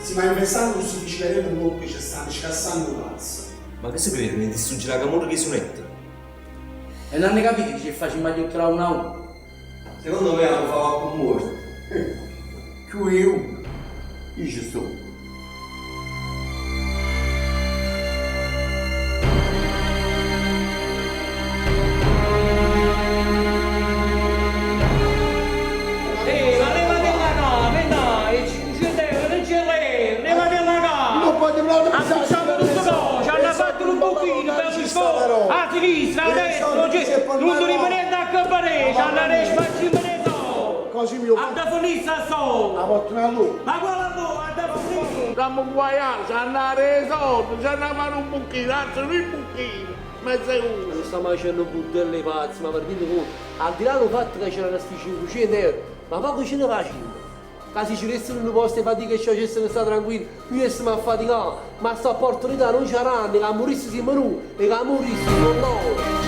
Sti manifestanti cu sti fischiarielli 'mmocca ce stanno scassanno 'o cazzo. Ma che se credono 'e distruggere 'a camorra cu 'e sunette? E n'hanno capito che ce facimmo agliottere a uno a uno? Secondo me 'amma fa quacche muorto. Cchiù 'e uno, io ce sto. Stammo 'nguaiate, ce hann' 'a da' 'e solde, ce hann' 'a fa' nu bucchino, anzi duje bucchine, mezzo 'e uno. Stamm facenn 'o burdell 'e pazz, ma v'rendit cont? Al di là do fatt ca c'erano sti 500 euro, ma poco ce ne facimm? Ca si ce dessero nu posto 'e fatica e ce facessero sta tranquill, nuje jessemo a faticà, ma sta opportunità nun ce 'a danno, 'e cammurriste simmo nuje, 'e cammurriste so' lloro.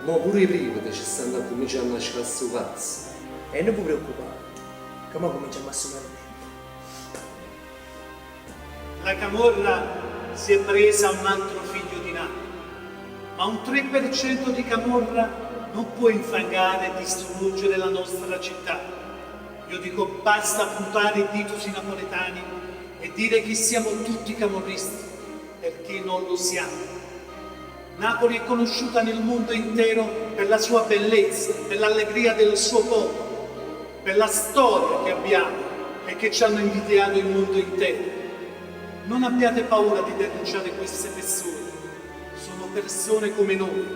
Mo pure 'e privete ce stanno accumincianno a scassa 'o cazzo. E nun ve preoccupate, ca mo cuminciammo a sunà meglio. La camorra si è presa un altro figlio di Napoli, ma un 3% di camorra non può infangare e distruggere la nostra città. Io dico basta puntare il dito sui napoletani e dire che siamo tutti camorristi, perché non lo siamo. Napoli è conosciuta nel mondo intero per la sua bellezza, per l'allegria del suo popolo, per la storia che abbiamo e che ci hanno invidiato il mondo intero. Non abbiate paura di denunciare queste persone, sono persone come noi.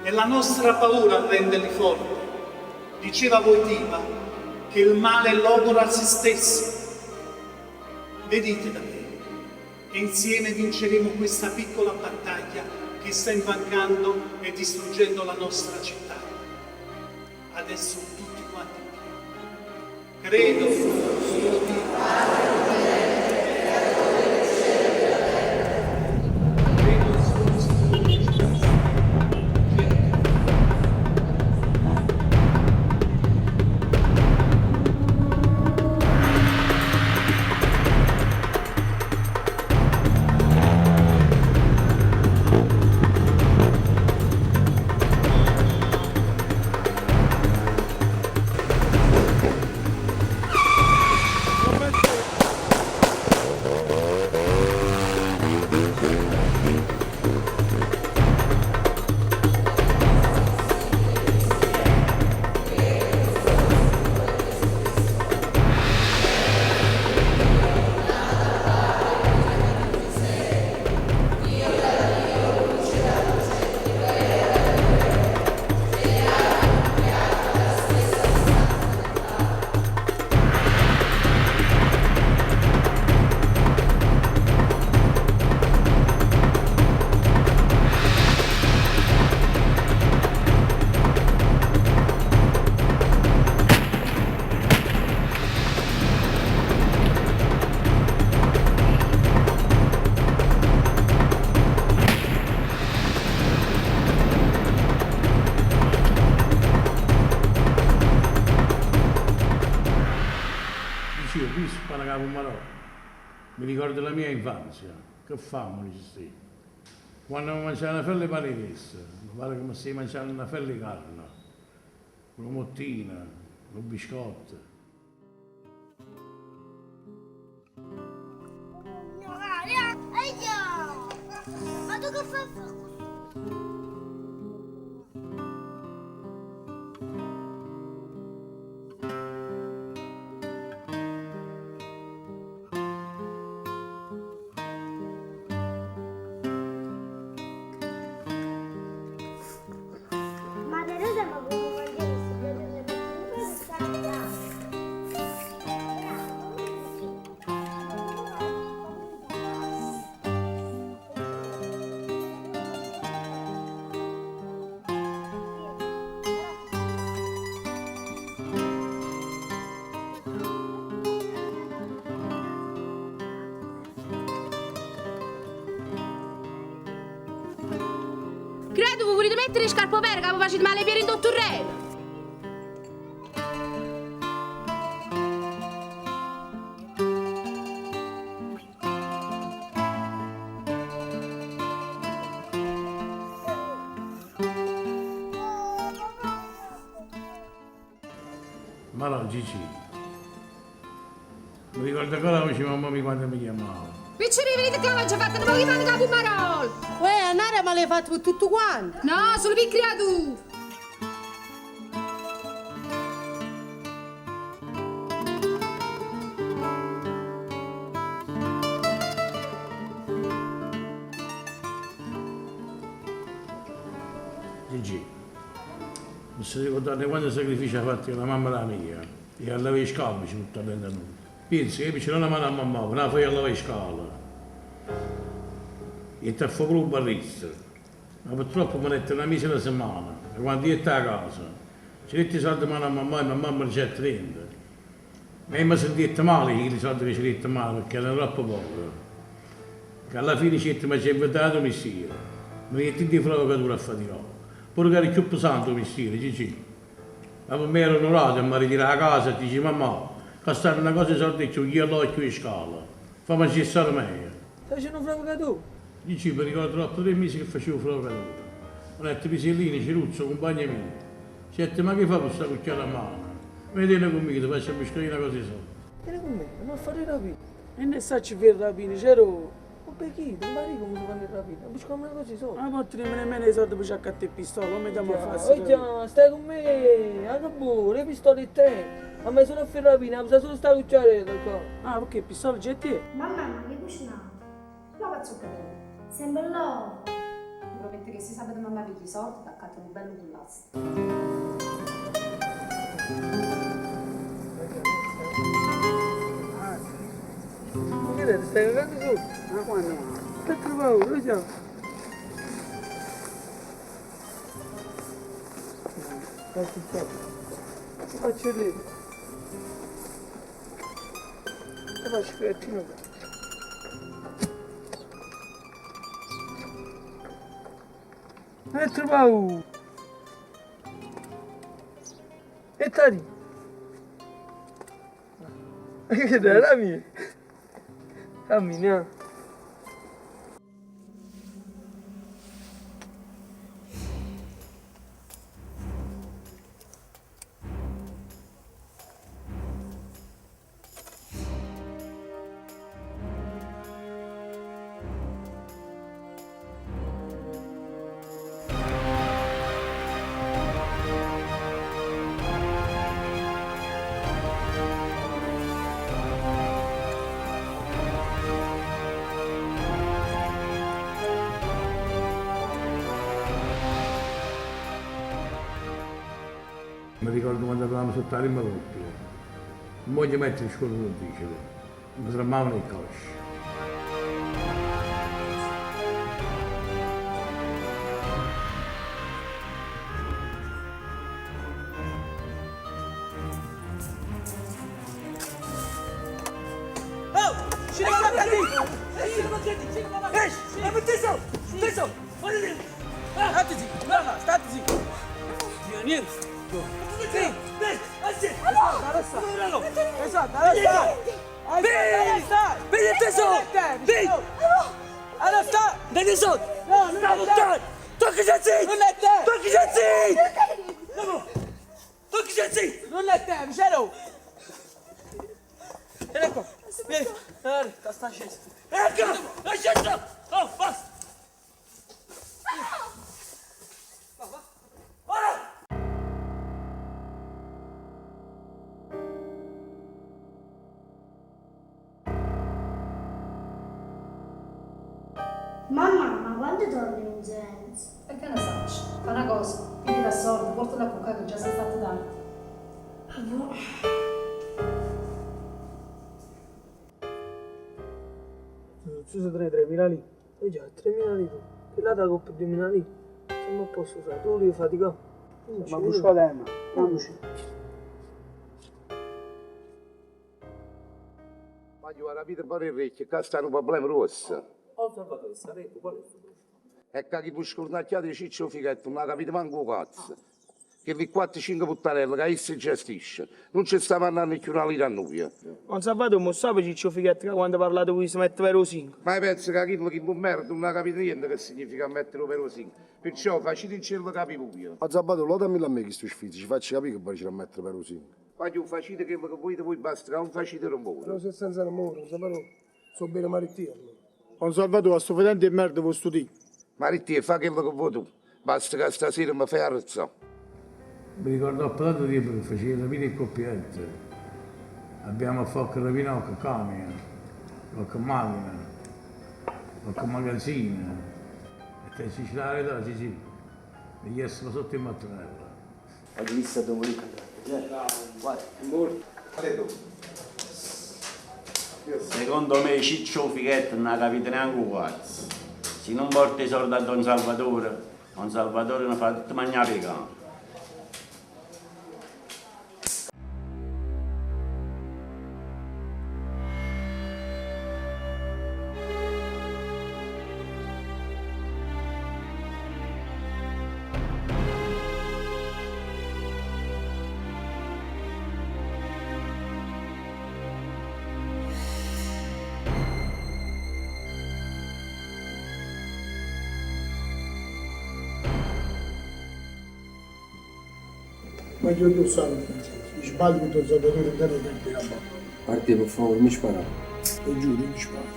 È la nostra paura a renderli forti. Diceva Wojtyla che il male logora a se stesso. Venite da me e insieme vinceremo questa piccola battaglia che sta infangando e distruggendo la nostra città. Adesso tutti quanti in piedi. Credo solo Dio. Riso, pane cu 'a pummarola. Mi ricordo la mia infanzia, che fame ca ce steva. Quanno me mangiavo na fella 'e pane 'e chesto, me pare ca me stevo mangianno na fella 'e carne, cu nu mottino, nu biscotto. Credo, vi vulite mettere 'e scarpe overe ca vi facite male 'e piede 'int' 'o turreno? Marò Gigì. Mi ricordo ancora 'a voce 'e mammà mia quando mi chiammava. Piccerì, venite ccà, v'aggio fatto nu poco 'e pane cu 'a pummarola! Uè, Annarè, ma l'hai fatto pe tuttu quantu? No, sulo p' 'e criature! Gigì, mi sto ricordando quanti sacrifici ha fatto la mamma d' 'a mia e a lavà 'e scale ci purtava dint' a nuje. Piensa che piccerella 'na mano a mammà, pe na foja a lavà 'e scale. Jette a fa pure 'o barrista, ma purtroppo venette na misera semmana e quando jette 'a casa, ce dette 'e solde 'mmano a mammà e mammà me dicette niente. Ma io me sentiette male 'e chilli solde che ce dette 'mmano pecché erano troppo poche. Che alla fine dicette m'aggio inventato 'o mestiere, me ne jette dint' 'e fravecature a faticà. Pure che era cchiù pesante 'o mestiere, Gigì. Ma pe me era onorato e m'arritirà 'a casa e dice mammà, ccà stanno na cosa 'e solde 'e cchiù, io allò cchiù 'e scala. Famme ascì 'e sore meje. Facenno 'o fravecatore. Gigì, me ricordo doppo tre mise che facevo 'o fravecatore. Venette Pisellino, Ciruzzo, 'o cumpagno mio. Dicette, ma che fa cu sta cucchiara 'mmano? Vienitenne cu mmico, te faccio abbuscà io na cosa 'e solde. Viene cu me, ma fare rapina. E ne saccio fà 'e rapine, Cerò. O Pechino, ma rico come si fanno 'e rapine, abbuscammo na cosa 'e solde. Ma po' tenimme nemmeno 'e solde pe ce accattà 'e pistole, comme jammo a fà sti Oja, stai cu me, a che buo, le pistole 'e tengo. A me solo a fà 'e rapine, a usà solo sta cucchiarella qua. Ah, pecché 'e pistole già 'e tiene? Mammà, ma che cucinate? L'ova e zuccatello. Sempe l'ova! Ti prometto che si sabato mammà piglia 'e solde, t'accatto nu bello pullasto. Ma che è? Ti stai cagando sotto? Ma quando mai? Che paura, lo so. Faccio Faccio ridere. Te faccio creatino. Non è paura. E tari. Che è la mia? Cammina. Mi ricordo quando avevamo sotto 'a primma coppia, nun voglio mettere scuorno d' 'o dicere, me tremmavano 'e cosce. zitto! Allora sta! Dai soldi! No, non è te! Tocca zitto! Non è te! Tocca zitto! Tocca zitto! Non è te, Michele! Vieni qua! Vieni! Guarda, sta scesa! Ecco! È scesa! Oh, basta! Mamma, ma quando torni in Zenz? E che ne saccio? Fa una cosa, pigli da soldi, portala a cuccare che già si è fatta tardi. Ah, boh. Tu sei 3.000 lire. E già, 3.000 lire. Che là da coppa 2.000 lire. Siamo a posto, fra. Tu devi faticare. Ma busca tema. Ma io la vita per il ricco, qua sta un problema grosso. Oh Salvatore, sarebbe qual è il problema? È che chi può scordacchiare ciccio fighetto, non ha capito manco un cazzo. Che vi 4-5 puttanelle che si gestisce. Non ci sta mandando più una lira a noi. Ma Salvatore, ma sa Ciccio Fighetto che quando parlate voi si mette per 5. Ma io penso che quello che non merda non ha capito niente che significa mettere per 5. Perciò facitecelo capire voi. Ma Salvatore, lo dammi a me che sto sfizio, ci faccio capire che poi ce la mettere per così. Ma io facite quello che volete voi, basta che non facite rumore. Non sei senza amore, Salvatore. So bene marittia. Don Salvatore, sto vedendo di merda questo dì. Marittia, fa quello che vuoi tu. Basta che stasera mi fai arrezzare. Mi ricordo dopo tanto tempo che facevo rapina e coppiette. Abbiamo fatto rapina qualche camion, qualche macchina, qualche magazzino. E te si la verità, sì sì. Mi chiesero sotto il mattonello. Oggi visto dove volevo Guarda. Secondo me Ciccio Fighetto non ha capito neanche un cazzo. Se non porta i soldi a Don Salvatore, Don Salvatore ne fa tutto mangiare per i cani. Ma io lo so, Francesco. Sbaglio con Don Salvatore in terra per la bocca. Parti per favore, mi spara. E giuro, mi sparo.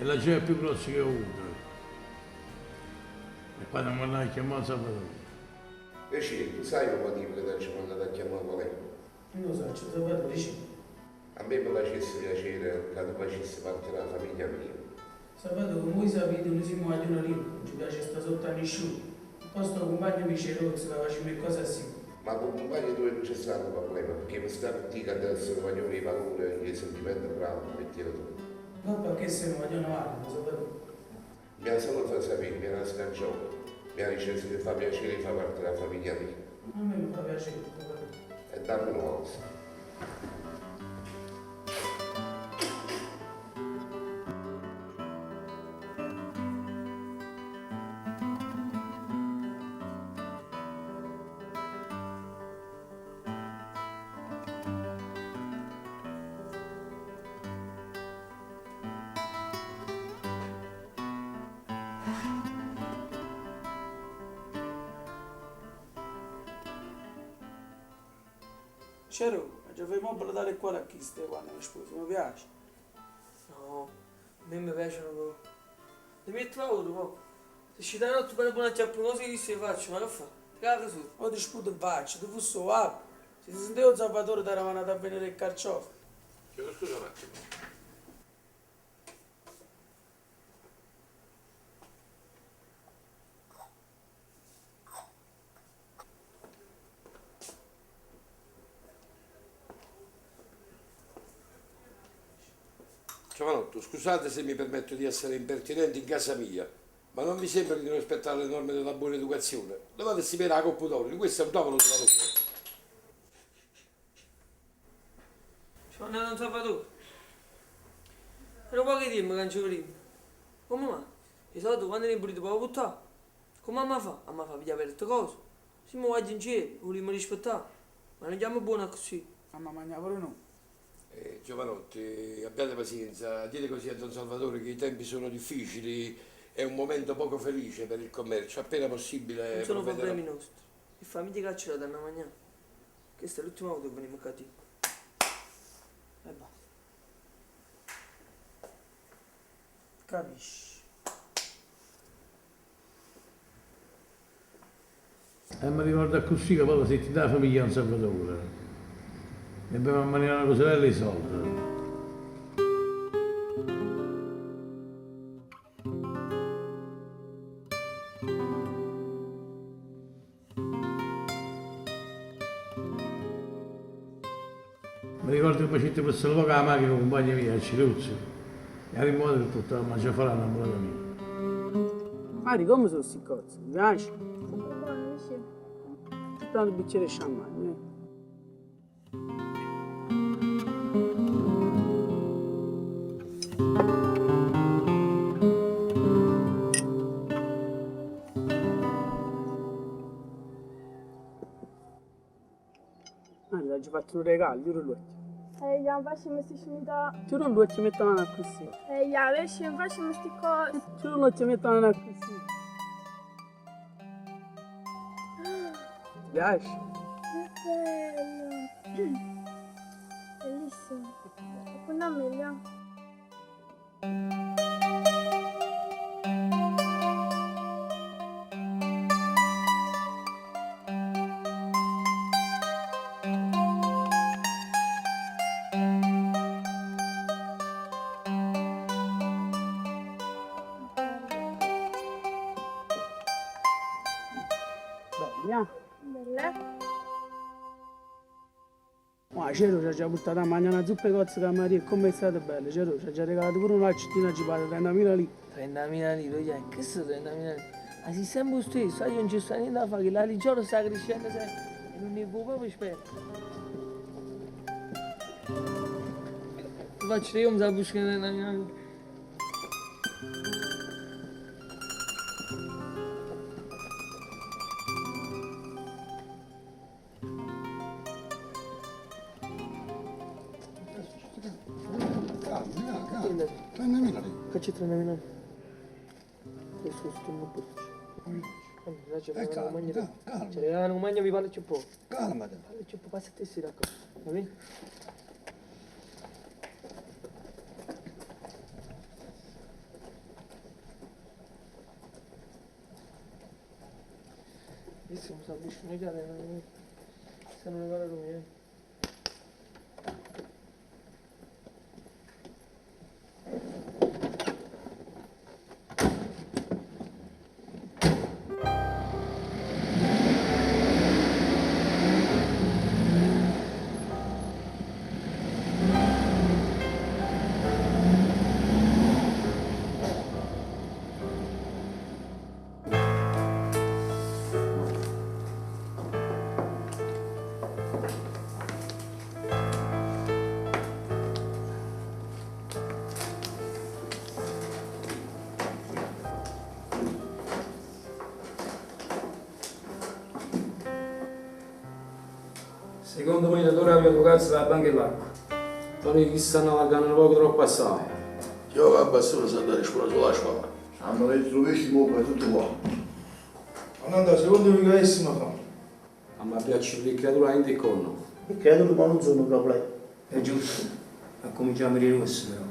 È la gioia più grossa che ho avuto. E quando mi andai a chiamare Salvatore. E sì, tu sai il motivo che ti ci mandato a chiamare qual è? Non lo so, c'è Salvatore, dici. A me mi facesse piacere che tu facessi parte della famiglia mia. Salvatore, come voi sapete, noi siamo a lì, non ci piace stare sotto a nessuno. Poi sto compagno mi dice rozzo, che facciamo le cose così. Ma con compagni tuoi non c'è stato un problema, perché mi sta con te che deve essere un guaglione di valore, che sentimento bravo, mettilo tu. Non perché sei un guaglione valido, Salvatore. Mi ha solo fatto sapere, mi ha scacciato. Mi ha detto se ti fa piacere di far parte della famiglia mia. A me mi fa piacere, Salvatore. E dammi una cosa. C'ero, ma già fai mobile tale e quale a chi stai quando mi sposo, mi piace. No, a me mi piacciono proprio. Ti metto paura, po'. Se ci dai notte per una chiappa così che si faccio, ma che fa? Caca su, o ti sputo in faccia, ti fusso 'o babbo. Si ti senteva 'o Salvatore t'era mandato a vennere 'e carciofe. Chiedo scusa un attimo. Giovanotto, scusate se mi permetto di essere impertinente in casa mia, ma non vi sembra di non rispettare le norme della buona educazione? Levate 'sti piede 'a copp' 'o tavolo, questo è un tavolo di valore. Ce mannato don Salvatore. È nu poco 'e tiempo ca nun ce vedimmo. Comme mai? 'E solde quanno 'e vulite proprio purtà? Comme amma fa? Amma fa piglià per tutte cose? Simmo guagliuncielli, vulimmo rispettà. Ma nun jammo buono accussì. Amma magnà pure nuje. Eh, giovanotti, abbiate pazienza, dite così a Don Salvatore che i tempi sono difficili, è un momento poco felice per il commercio, appena possibile Nun sono provvederò. problemi nostri. 'E famiglie ca ce l'hanno da magnà. Chesta è l'ultima volta che venimmo ccà dinto. E basta. Capisci. E mi ricordo accussì che poi si da famiglia Don Salvatore. E abbiamo mangiato una cosarella di soldi. Mi ricordo che facette per salvare la macchina con compagno mio a Ciruzzo e arrivò per portare a mangiare fuori la innamorata mia. Mari, come sono sti cozze? Ti piace? Sono buone, sì. Tanto un bicchiere di champagne, eh. Mari, t'aggio fatto nu regalo, chiure l'uocchie. Eh, ja, facciamo sti scimità. Chiure l'uocchie, mette 'a mano accussì. Eh, ja, invece facciamo sti cose. Chiure l'uocchie, mette 'a mano accussì. Ti piace? Che bello. Bellissimo. E quando meglio? Belli, eh? Bella. Ma Cero ci ha già portato a mangiare una zuppa di cozze con Maria, e come è stata bella, Cero ci ha già regalato pure una accettina ci paga 30.000 lire. 30.000 lire, oje, che sono 30.000 lire? Ma sei sempre lo stesso, sai, non c'è sta niente da fare, che la religione sta crescendo sempre e non ne può proprio sperare. Faccio io mi sa buscare 30.000 lire. Calma, calma. 30.000 lire. Che c'è 30.000 lire? Questo sto un po'. Calma, calma. Cioè, non mangia mi parla un po'. Calmati. Parla un po', passa te sera qua. Va bene? Visto come sta avvicinando già, se non ne parla lui, eh. Secondo me datore aveva due cazzo dalla banca e l'acqua. Tony chi stanno allargando un poco troppo assai. Io che abbastanza sa andare a scuola sulla scuola. Hanno detto dovessimo per tutto qua. Andando, secondo me che avessimo fatto. A me piace le creature in con. Le creature ma non sono problemi. È giusto, ma cominciamo a ridursi però.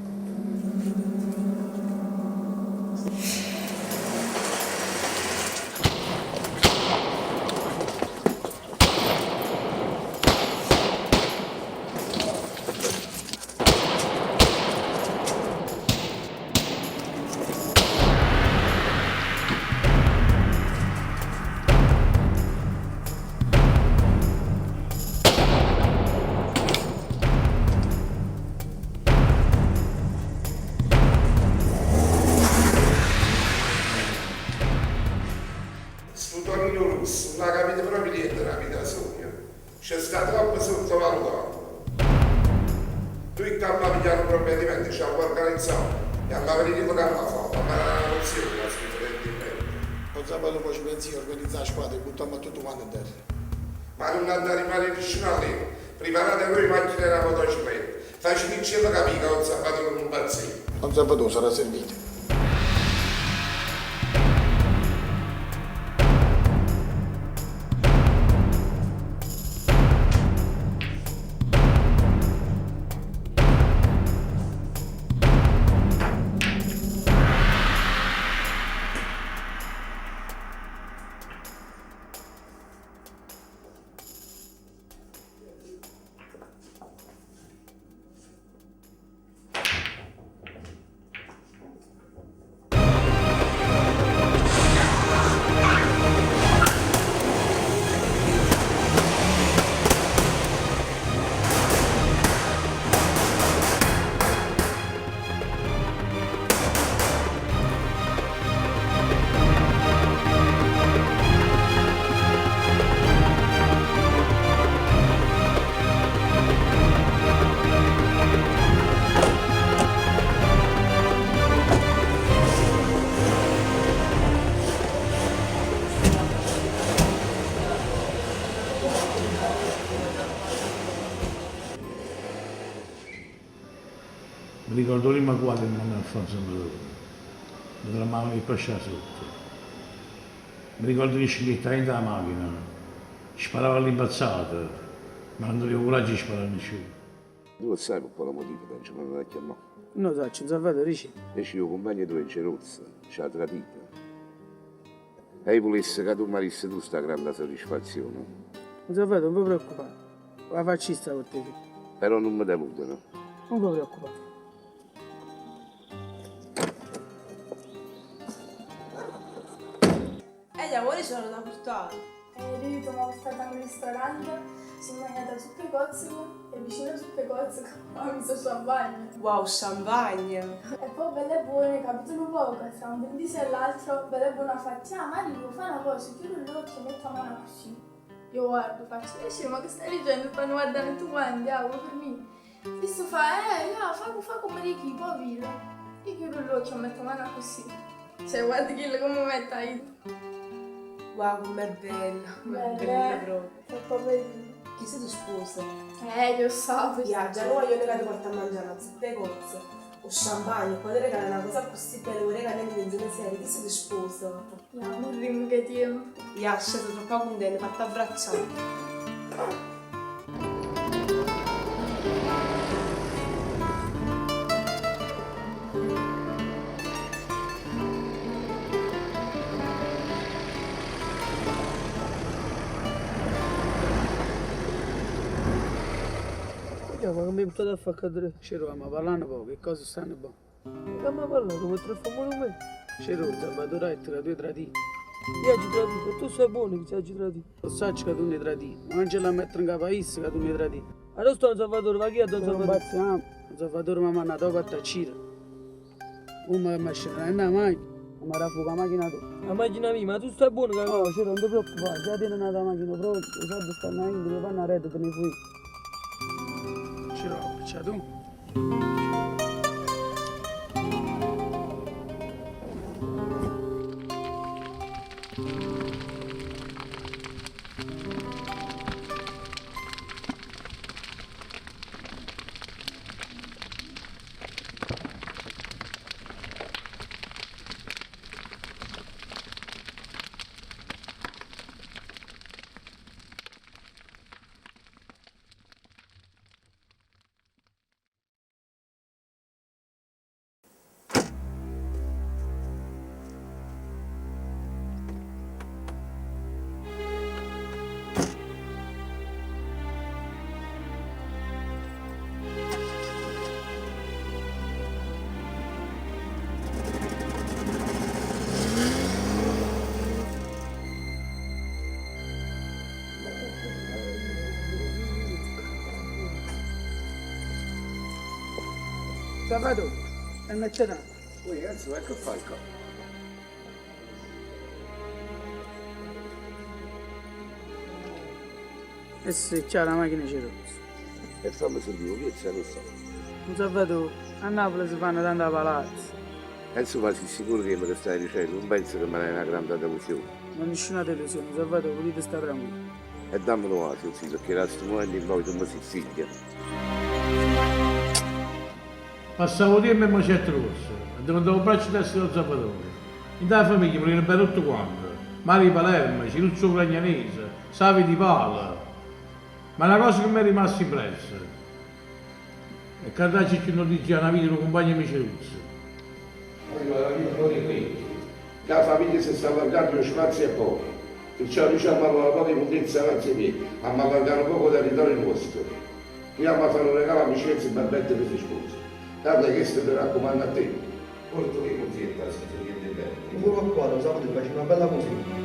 proprio niente della vita soia. Ce sta troppo sottovalutato. Noi che abbiamo pigliato un provvedimento, ci abbiamo organizzato e abbiamo venuto che abbiamo fatto, abbiamo dato una lezione la scritta dentro in mezzo. Don Salvatore poi ci pensi a organizzare la squadra e buttiamo tutto quanto in terra. Ma non andare a rimanere vicino a lei. Preparate voi macchine e la motocicletta. Facetecelo capire che Don Salvatore non pazzia. Don Salvatore sarà servito. Mi ricordo prima quando mi mandò a fare Salvatore, mi tramavano il pesce sotto. Mi ricordo che scendeva dentro la macchina, sparava all'impazzata, ma non avevo coraggio di sparare a nessuno. Tu lo sai per quale motivo ti ci mandato a chiamare? No, saccio, Salvatore, dici. Dici io compagno tuo è Gerozza, ci ha tradito. E io volessi che tu mi dessi tu sta grande soddisfazione. Salvatore, non ti preoccupare. La faccio sta con te. Però non mi deludono. Non ti preoccupare. E gli amori sono da portare. Rito, mi ho portata a un ristorante, sono mangiata zuppe cozzico e vicino a zuppe cozzico ho messo champagne. Wow, champagne! E poi belle e buone, capito un poco, tra un brindisi e l'altro, bella e buona faccio, ah Mario, fai una cosa, chiudo l'occhio e metto la mano così. Io guardo, faccio, eh ma che stai dicendo? Fanno guardare tu quanti, ah, vuoi per me? Questo fa, no, fa come dici, poi via. Io chiudo l'occhio e metto la mano così. Cioè, guarda che come metta io. Wow, com'è bella, com'è Bella, bella eh? proprio. Troppo bellino. Chi sei tu sposa? Io so. Ya, già non voglio che ti porta a mangiare una zuppa e cozze, o champagne, poi ti regala una cosa così bella, vorrei che ne in serie, chi sei tu sposa? Ya, non rimmo che tempo. Ya, sono troppo contenta, fatta abbracciare. Ya, ma che mi hai portato a far cadere? C'ero, ma parlando poco, che cosa stanno buone? Che mi ha parlato? Vuoi trasformare me? C'ero, Salvatore ha detto che tu hai tradito. Io ho tradito, e tu sei buono che ti hai tradito. Lo sai che tu ne tradito, ma non ce la mettere in capo a isse che tu ne tradito. Adesso sto Salvatore, va chi è Don Non Salvatore? pazziamo, Salvatore mi ha mandato a tacire. Come mi ha scelto la macchina, mi ha fuoco la macchina tua. La macchina mia, ma tu stai buono che... No, c'ero, non ti preoccupare, già tieni una macchina pronta, i soldi stanno in, ti fanno a rete, te ne fui. C'ero, c'è tu? Salvatore, e mettete Ui, Enzo, e che fai qua? E sì, chiaro, 'a machina 'e Ciruzzo. E famme sentì, 'o piezzo addò sta? Don Salvatore, a Napule se fanno tanta palazze. E insomma, si sicuro 'e chello che staje dicenno? Nun penso che me dai na granda delusione. No, nisciuna delusione, Salvatore, putite sta tranquillo. E damme nu vaso, zì, pecché da stu mumento in poi tu me si figlio. Passava 'o tiempo e me facette gruosso, addeventavo 'o braccio destro d' 'o Salvatore. Dint' 'a famiglia vulevano bene tutte quante, Mario 'e Palermo, Ciruzzo 'o Gragnanese, Savio Di Palo. Ma na cosa che m'è rimasta impressa è ca nun saccio cchiù notizie 'a na vita d' 'o cumpagno mio Ciruzzo. La famiglia si sta allargando e 'o spazio è poco, pirciò nuje c'amma luvà nu poco 'e munnezza avanti 'e piede, amma allargà nu poco 'o territorio nuosto. Nuje amma fà nu regalo a Vicienzo Barbetta che si sposa. Carla chesto te raccumanno a te. Portalo 'e cunfiette 'a zizza niente 'e bene. Un fuoco a quadro, sabato faccio una bella cosina.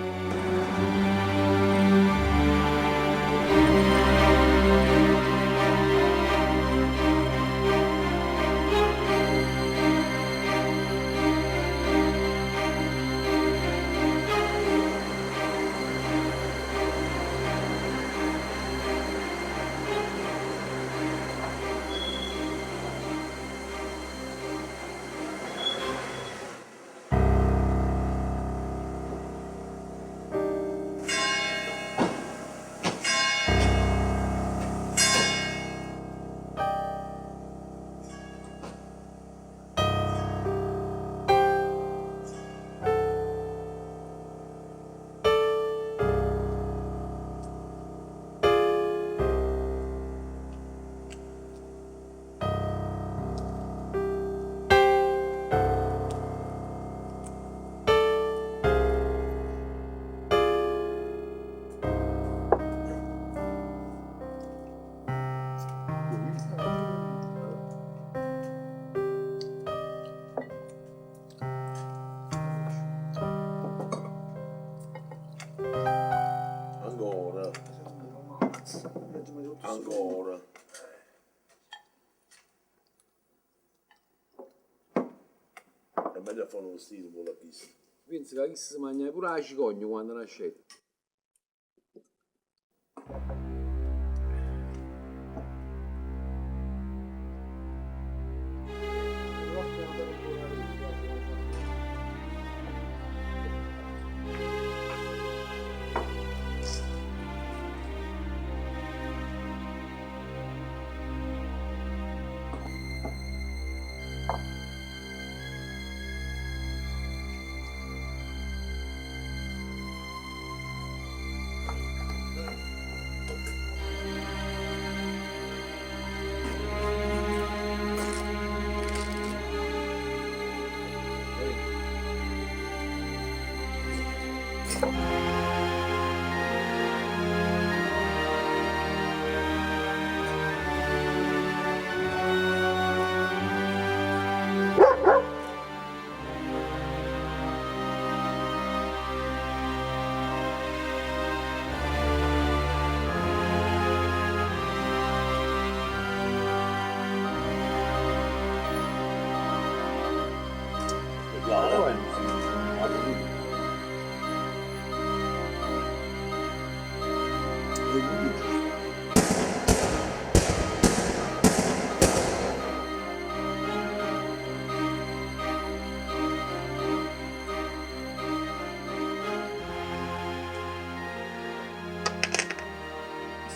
Ancora. Ancora. È meglio a fare uno vestito pure a chisto. Pienso ca chisto se magnaje pure 'a cicogna quando nascette.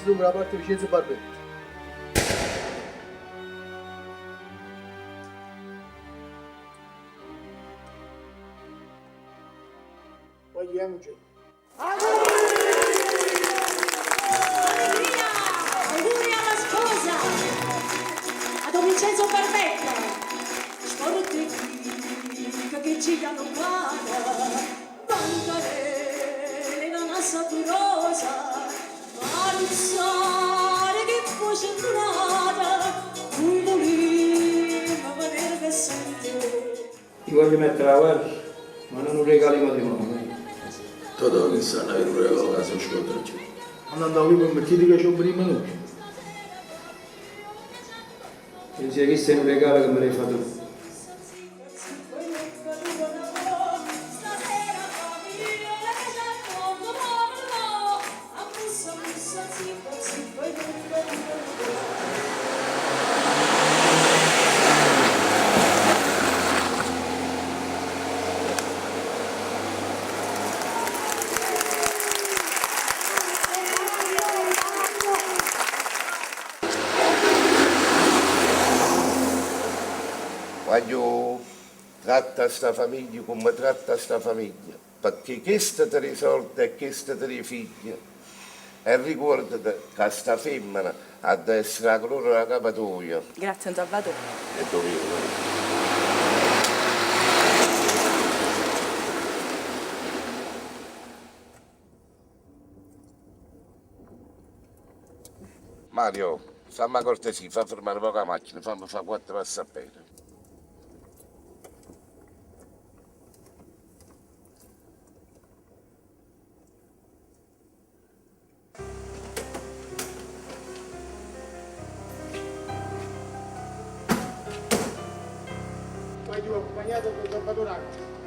Sopra la parte Vincenzo Barbetta. Vogliamoci. Allegria! Auguri alla sposa! A Don Vincenzo Barbetta! Sporte che ci hanno cara, bancarelle una sabrosa, maruzzare che voce tunata, cui voleva vedere che sente. Ti voglio mettere la guerra, ma non un regalo di matrimonio. Totò che stanno avere un regalo che si scontra più. Andando a lui per mettete che c'ho prima noi. Pensi che questo è un regalo che me l'hai fatto tu. Guagliò, tratta 'sta famiglia comme tratta 'sta famiglia, pecché chesta te dà 'e solde e chesta te dà 'e figlie. E ricuordate ca 'sta femmena ha da essere 'a corona d' 'a capa toja. Grazie, 'on Salvatò. E doveva. Mario, famme 'a cortesia, fa fermà nu poco 'a macchina, famme fà quatto passe a pede. Guagliù, accumpagnate 'on Salvatore 'a casa.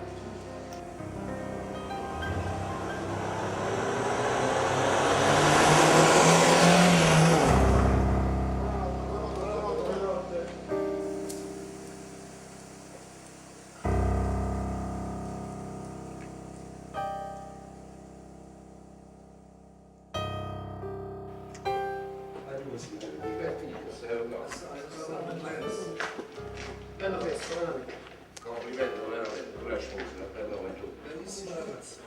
Bella festa, veramente. Complimento veramente, pure 'a sposa, una bella guagliona. Bellissima ragazza.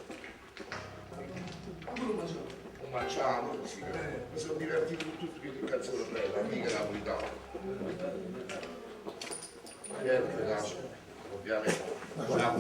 Ma pure mangiamo. Mangiamo musica, mi sono divertito con tutti quelle canzoni belle, amica napolitana. Certo, ovviamente. Una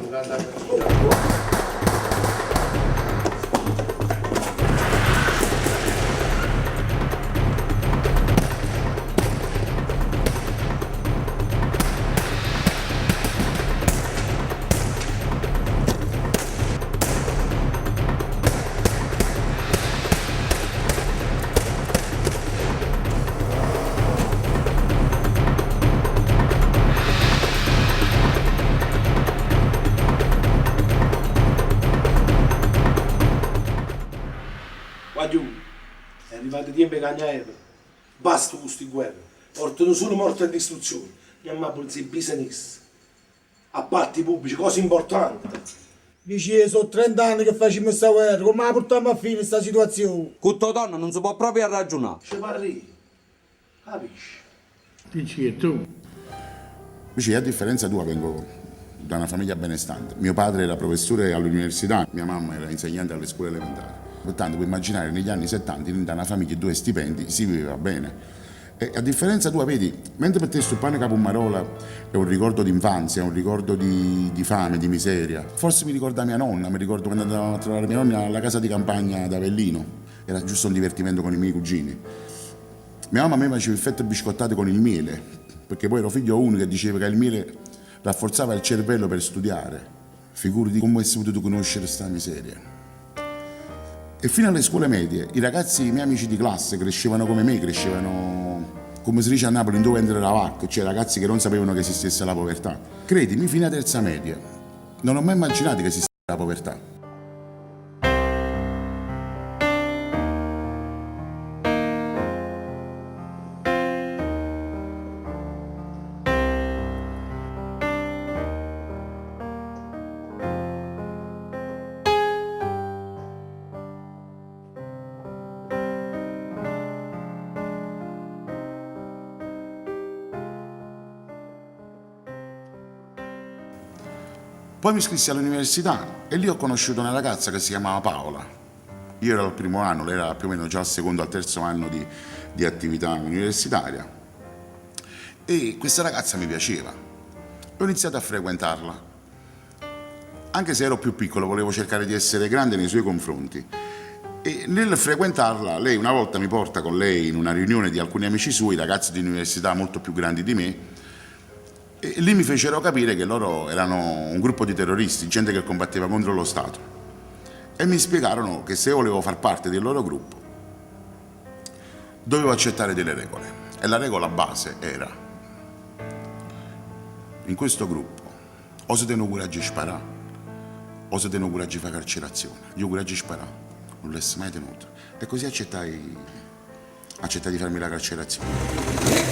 Guagliù, è arrivato tiempo 'e cagnà epoca. Basta cu sti guerre, portano sulo morte e distruzione. Jamm a pulizì business, appalti pubblici, cose importanti. Viciè, so' trent'anni che facimmo 'sta guerra, comme 'a purtammo a fine 'sta situazione? Cu Totonno nun se po' proprio arraggiunà. Ce parrì, capisci? Dici e tu? Invece io a differenza tua vengo da una famiglia benestante. Mio padre era professore all'università, mia mamma era insegnante alle scuole elementari. Pertanto puoi immaginare negli anni 70 in una famiglia due stipendi si viveva bene. E a differenza tua, vedi, mentre per te sto pane c'a pummarola è un ricordo d'infanzia, è un ricordo di fame, di miseria. Forse mi ricorda mia nonna, mi ricordo quando andavamo a trovare mia nonna alla casa di campagna ad Avellino. Era giusto un divertimento con i miei cugini. Mia mamma a me faceva il fette biscottate con il miele, perché poi ero figlio unico e diceva che il miele rafforzava il cervello per studiare. Figurati come avessi potuto conoscere sta miseria. E fino alle scuole medie i ragazzi, i miei amici di classe, crescevano come me, crescevano come si dice a Napoli, dove entra la vacca, cioè ragazzi che non sapevano che esistesse la povertà. Credimi, fino a terza media non ho mai immaginato che esistesse la povertà. Poi mi iscrissi all'università e lì ho conosciuto una ragazza che si chiamava Paola. Io ero al primo anno, lei era più o meno già al secondo al terzo anno di attività universitaria. E questa ragazza mi piaceva. Ho iniziato a frequentarla. Anche se ero più piccolo, volevo cercare di essere grande nei suoi confronti. E nel frequentarla, lei una volta mi porta con lei in una riunione di alcuni amici suoi, ragazzi di università molto più grandi di me, e lì mi fecero capire che loro erano un gruppo di terroristi, gente che combatteva contro lo Stato. E mi spiegarono che se io volevo far parte del loro gruppo, dovevo accettare delle regole. E la regola base era, in questo gruppo, o se tengo coraggio di sparare, o se tengo coraggio di fare carcerazione. Io coraggio di sparare non l'ho mai tenuto. E così accettai di farmi la carcerazione.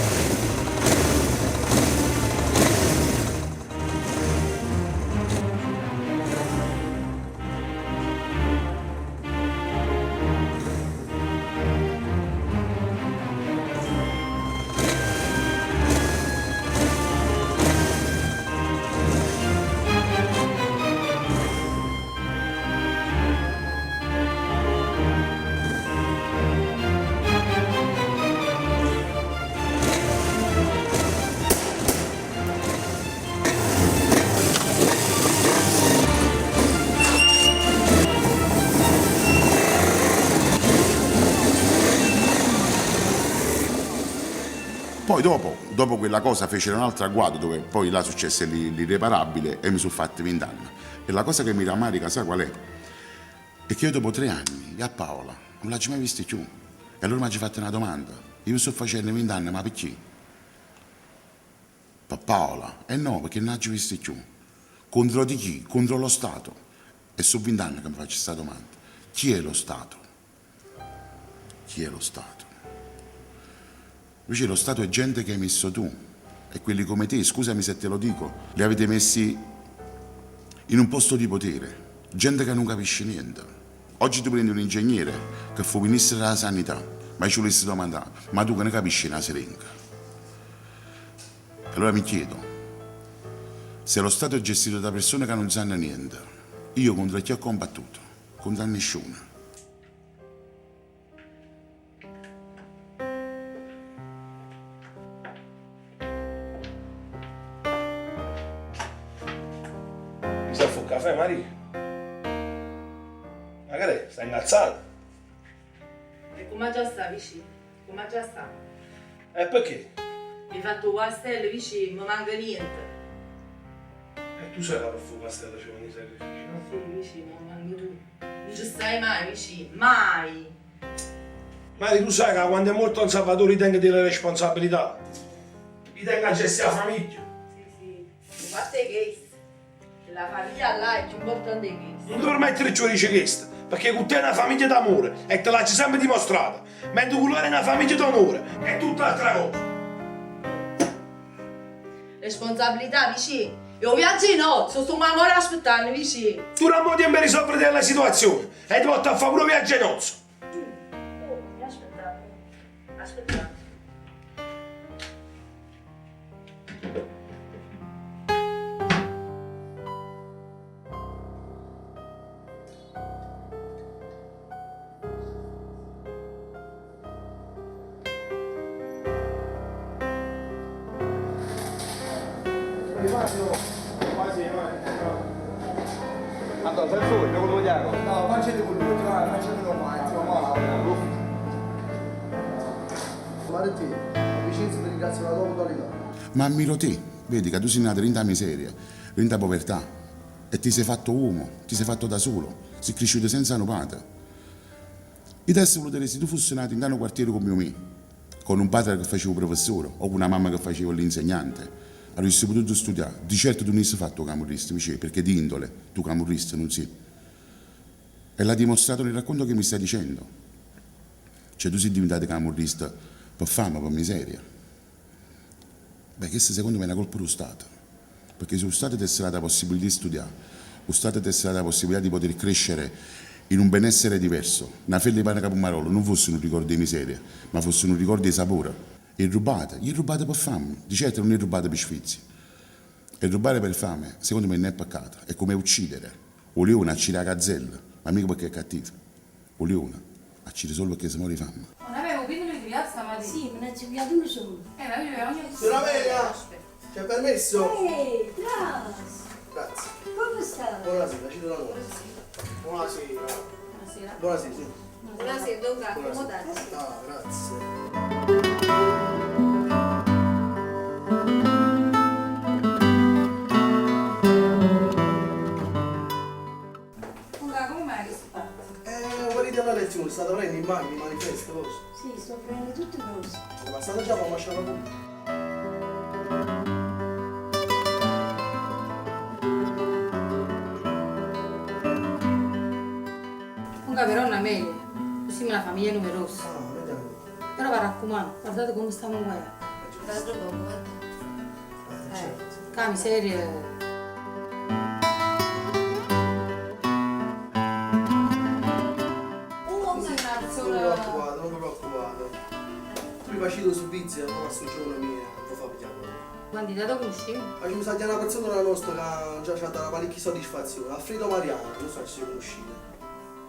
Poi dopo, dopo quella cosa fecero un altro agguato dove poi là successe l'irreparabile e mi sono fatti vent'anni. E la cosa che mi rammarica, sai qual è? È che io dopo tre anni, io a Paola, non l'ho mai vista più. E allora mi ha fatto una domanda. Io mi sto facendo vent'anni, ma perché? Per Paola? Eh no, perché non l'ho vista più. Contro di chi? Contro lo Stato. E sono vent'anni che mi faccio questa domanda. Chi è lo Stato? Chi è lo Stato? Invece lo Stato è gente che hai messo tu e quelli come te, scusami se te lo dico, li avete messi in un posto di potere, gente che non capisce niente. Oggi tu prendi un ingegnere che fu ministro della sanità, ma ci volessi domandare, ma tu che ne capisci una siringa? Allora mi chiedo, se lo Stato è gestito da persone che non sanno niente, io contro chi ho combattuto? Contro nessuno. Mi sta a fare un caffè, Maria? Ma che è? Stai incazzato? E come già sta, vicino? Come già sta? E perché? Mi hai fatto un pastello, vicino, non manca niente. E tu sai che per fare pastello ci vogliono i sacrifici, no? Sì, vicino, non manco tu. Non ci stai mai, vicino, mai. Mari, tu sai che quando è morto Don Salvatore tengo delle responsabilità. Io tengo a gestire la famiglia. Sì, sì. Il fatto è che la famiglia là è più importante che questo. Non ti permettere di dice questo, perché con te è una famiglia d'amore e te l'ha sempre dimostrata. Mentre con loro è una famiglia d'onore, è tutt'altra cosa. Responsabilità, vicino. Io viaggio in nozze, sto ancora aspettando, vicino. Tu non puoi per risolvere della situazione e ti porto a fare pure viaggio in nozze. Oh, mi aspettate. Aspettate. Allora, sei solo, quello vogliamo? No, facciate con lui, vai, facciate domani, insomma, Martì, Vincenzo ti ringrazio per la tua puntualità. Ma ammiro te, vedi che tu sei nato in miseria, in povertà e ti sei fatto uomo, ti sei fatto da solo, sei cresciuto senza un padre. Io adesso volevo dire, se tu fossi nato in un quartiere come me, con un padre che faceva il professore o con una mamma che faceva l'insegnante, avresti potuto studiare. Di certo tu non sei fatto camorrista, mi perché di indole tu camorrista non sei. E l'ha dimostrato nel racconto che mi stai dicendo. Cioè tu sei diventato camorrista per fame, per miseria. Beh, questa secondo me è una colpa dello Stato, perché se lo Stato ti è data la possibilità di studiare, lo Stato ti è data la possibilità di poter crescere in un benessere diverso, una fella di pane capomarolo non fosse un ricordo di miseria, ma fosse un ricordo di sapore. E rubate, gli rubate per fame, di certo non è rubate per sfizio. E rubare per fame, secondo me, non è peccato, è come uccidere. O leone uccide la gazzella, ma mica perché è cattivo. O leone uccide solo perché si muore di fame. Non avevo quindi lui di piazza, ma Sì, me ne c'è piato uno solo. Ma io avevo ogni Signora Amelia, c'è permesso? Ehi, grazie. Grazie. Come stai? Buonasera, ci do la Buonasera. Buonasera. Buonasera, sì. Buonasera, Don Buonasera. accomodate. Ah, grazie. Comunque, come mai che si parte? Guarite alla lezione, state prendendo in macchina, in manifesto, cosa? Sì, sto prendendo tutte cose. Ma state già per lasciare la punta. Comunque però non è meglio. Noi siamo una famiglia numerosa. Però vi raccomando, guardate come stiamo qua. Guardate poco, guarda. Che miseria. Non vi preoccupate, non vi preoccupate. Tu mi facete un servizio, ma sto giorno mio, non vi fa pigliare. Quando dato conosciamo? Facciamo stare una persona della nostra che già ci ha dato parecchie soddisfazioni, Alfredo Mariano, non so se conoscete.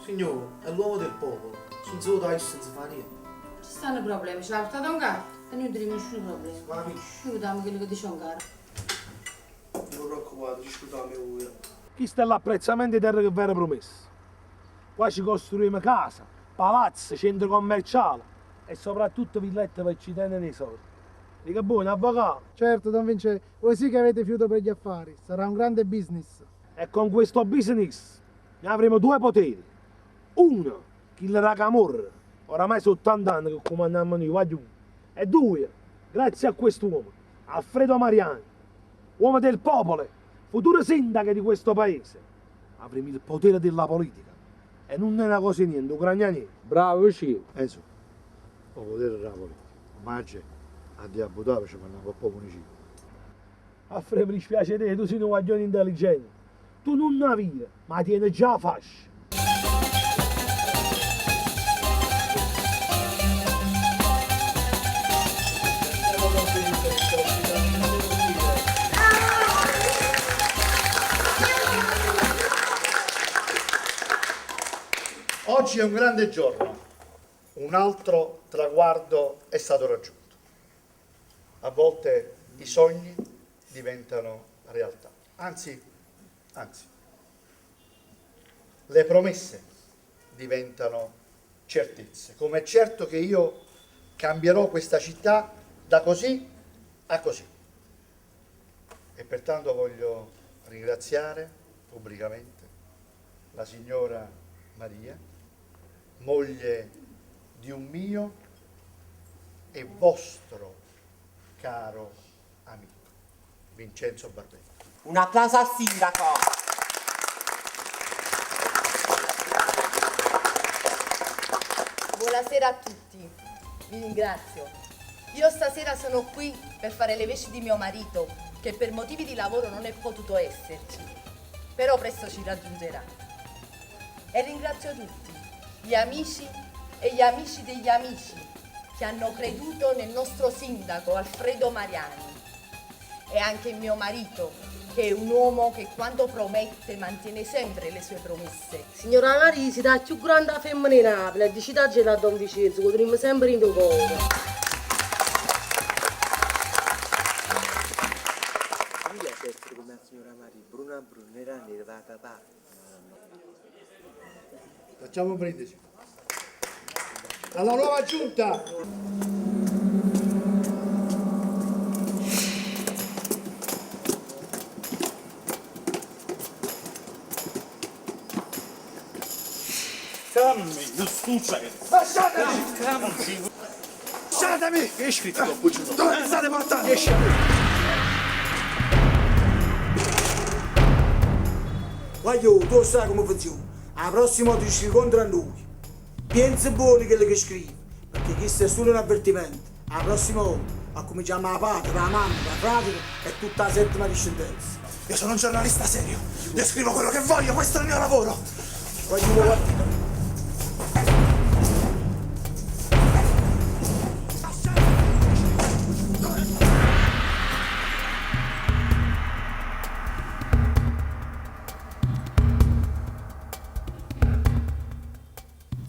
Signore, è l'uomo del popolo. Senza voto non si fa niente. Ci stanno problemi, ce l'ha portato un gatto e noi non abbiamo nessun problema. Ma Noi vediamo quello che dice un gatto. Non vi preoccupate, ci scusate voi. Questo è l'apprezzamento di terra che vi era promesso. Qua ci costruiamo casa, palazzi, centro commerciale e soprattutto villette per ci tenere i soldi. Dico buono, avvocato. Certo, don Vincenzo, voi sì che avete fiuto per gli affari, sarà un grande business. E con questo business ne avremo due poteri. Uno, chi la camorra, oramai sono 80 anni che comandiamo noi, voglio. E due, grazie a quest'uomo, Alfredo Mariani, uomo del popolo, futuro sindaco di questo paese, avremo il potere della politica. E non è una cosa di niente, ucrainiani. Bravo, sì. Enzo, o potere della politica. Maggi, andiamo a buttare, ci mandiamo un po' municipio. Alfredo, mi dispiace te, tu sei un guaglione intelligente. Tu non navighi, ma tieni già la fascia. Oggi è un grande giorno, un altro traguardo è stato raggiunto. A volte i sogni diventano realtà, anzi, anzi, le promesse diventano certezze. Come è certo che io cambierò questa città da così a così. E pertanto voglio ringraziare pubblicamente la signora Maria, moglie di un mio e vostro caro amico, Vincenzo Barbetta. Un applauso al sindaco. Buonasera a tutti, vi ringrazio. Io stasera sono qui per fare le veci di mio marito, che per motivi di lavoro non è potuto esserci, però presto ci raggiungerà. E ringrazio tutti, gli amici e gli amici degli amici che hanno creduto nel nostro sindaco Alfredo Mariani e anche mio marito, che è un uomo che quando promette mantiene sempre le sue promesse. Signora Maria, si dà più grande femmina in Napoli, dici da a Don Vincenzo, potremmo sempre in cuore. Mi piace essere come la signora Maria, bruna bruna, nera nera, va papà. Facciamo un brindisi. Alla nuova giunta! Dammi, non succede. Lasciatemi! Lasciatemi! Che hai scritto dopo giù? Dove mi state portando? Voglio, tu sai come funziona. La prossima volta ci incontra a noi. Pensa buono quello che scrivi, perché questo è solo un avvertimento. La prossima volta cominciamo la padre, la mamma, la frate e tutta la settima discendenza. Io sono un giornalista serio. Io scrivo quello che voglio, questo è il mio lavoro. Voglio guarda.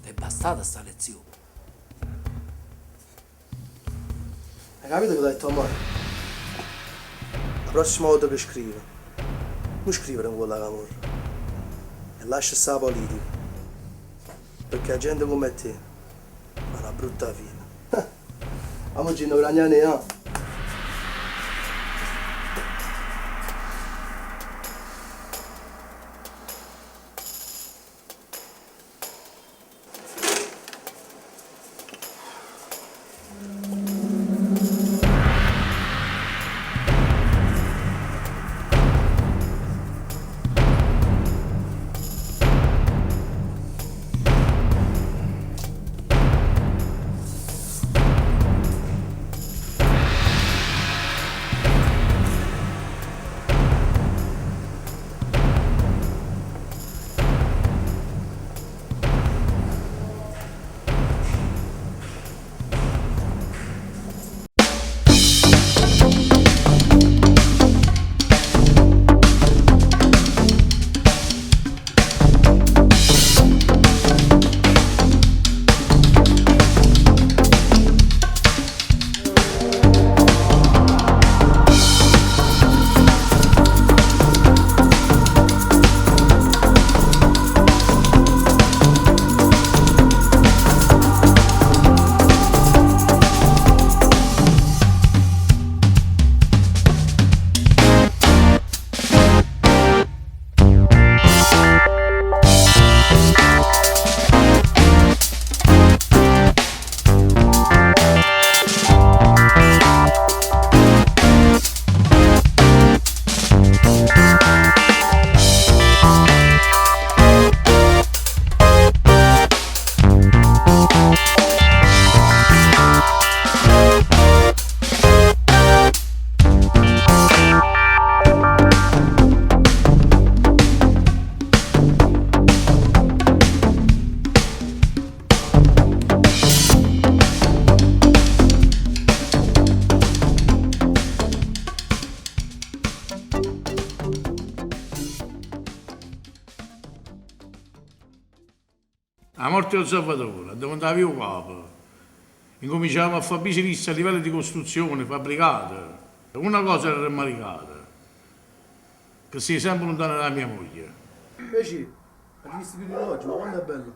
È bastata sta lezione. Hai capito che ho detto amore? La prossima volta che scrivi, non scrivere con quella camorra. E lascia stare la politica. Perché la gente come te fa una brutta fine. Amo Gino Gragnani, no? morte 'o Salvatore, diventava io 'o capo. Incominciavamo a fare business a livello di costruzione, fabbricato. Una cosa era rammaricata, che sei sempre lontano da mia moglie. Invece, hai visto che oggi, ma quanto è bello.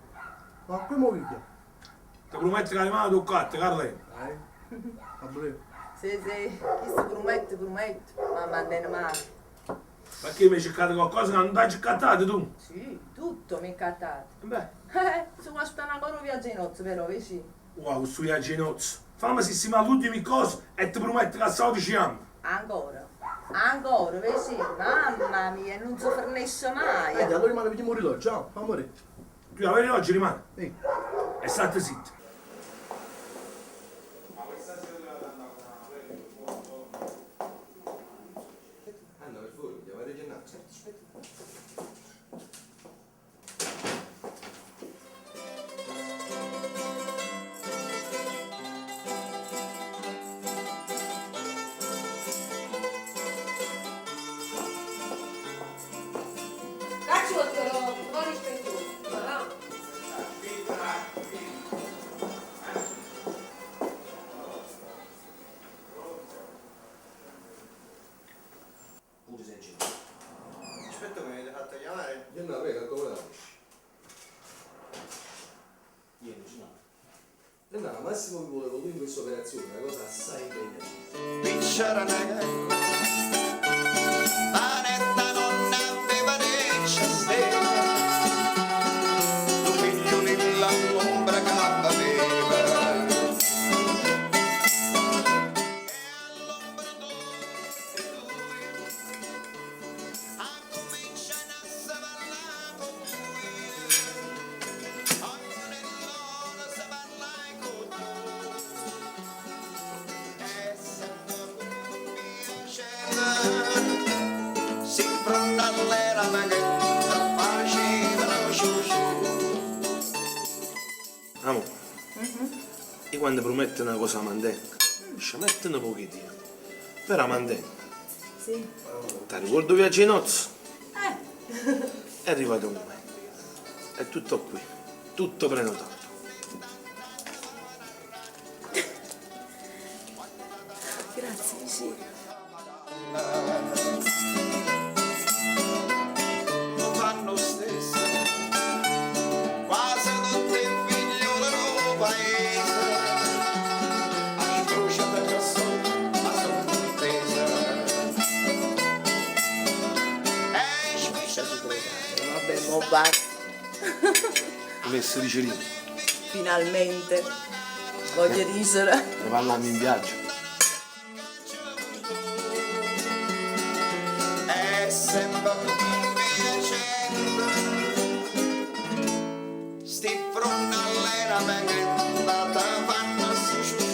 Ma come lo piglia? Ti prometto che rimane tu cazzo, Carle. Dai, va bene. Sì, sì, chi si promette, promette, ma mantiene male. Perché mi hai cercato qualcosa che non ti hai cercato tu? Sì, tutto mi è cattato. Beh. Stiamo aspettando ancora un viaggio in nozze, però, vedi? Wow, questo viaggio in nozze. Fammi sistemare le ultime cose e ti prometto che a ci amo. Ancora, ancora, vedi? Mamma mia, non si fornisce mai. Vedi, allora rimane vediamo un rilogio, ciao, fa morire. Tu la vedi oggi rimane? Sì. E state zitto. Anna, per favore, andiamo a Gennaro. Cacciotto, buon rispetto. Va. Pure se c'è. Aspetta che mi avete fatto chiamare. Gennaro, prego, come la Niente, Gennaro. Gennaro, Massimo vi vuole con lui in questa operazione, una cosa assai impegnativa. Picciara Panetta non aveva né stella, lo figlio nell'ombra che aveva. Si pronta all'era ma che faceva lo sciusciù. Amore, io quando prometto una cosa mantengo, ci metto un pochettino. Però mantengo. Sì. Ti ricordo viaggio in nozze? Eh. È arrivato il momento. È tutto qui, tutto prenotato. Grazie, sì. Lo fanno stesso, quasi tutti i figlioli del paese. A croce da cassone, ma sono contesa. E specialmente Vabbè, mo basta. Ho messo di cerino. Finalmente. Voglio ridere. Ne parliamo in viaggio. è sempre un piacere. Sti fronna all'era ma che andata fanno su su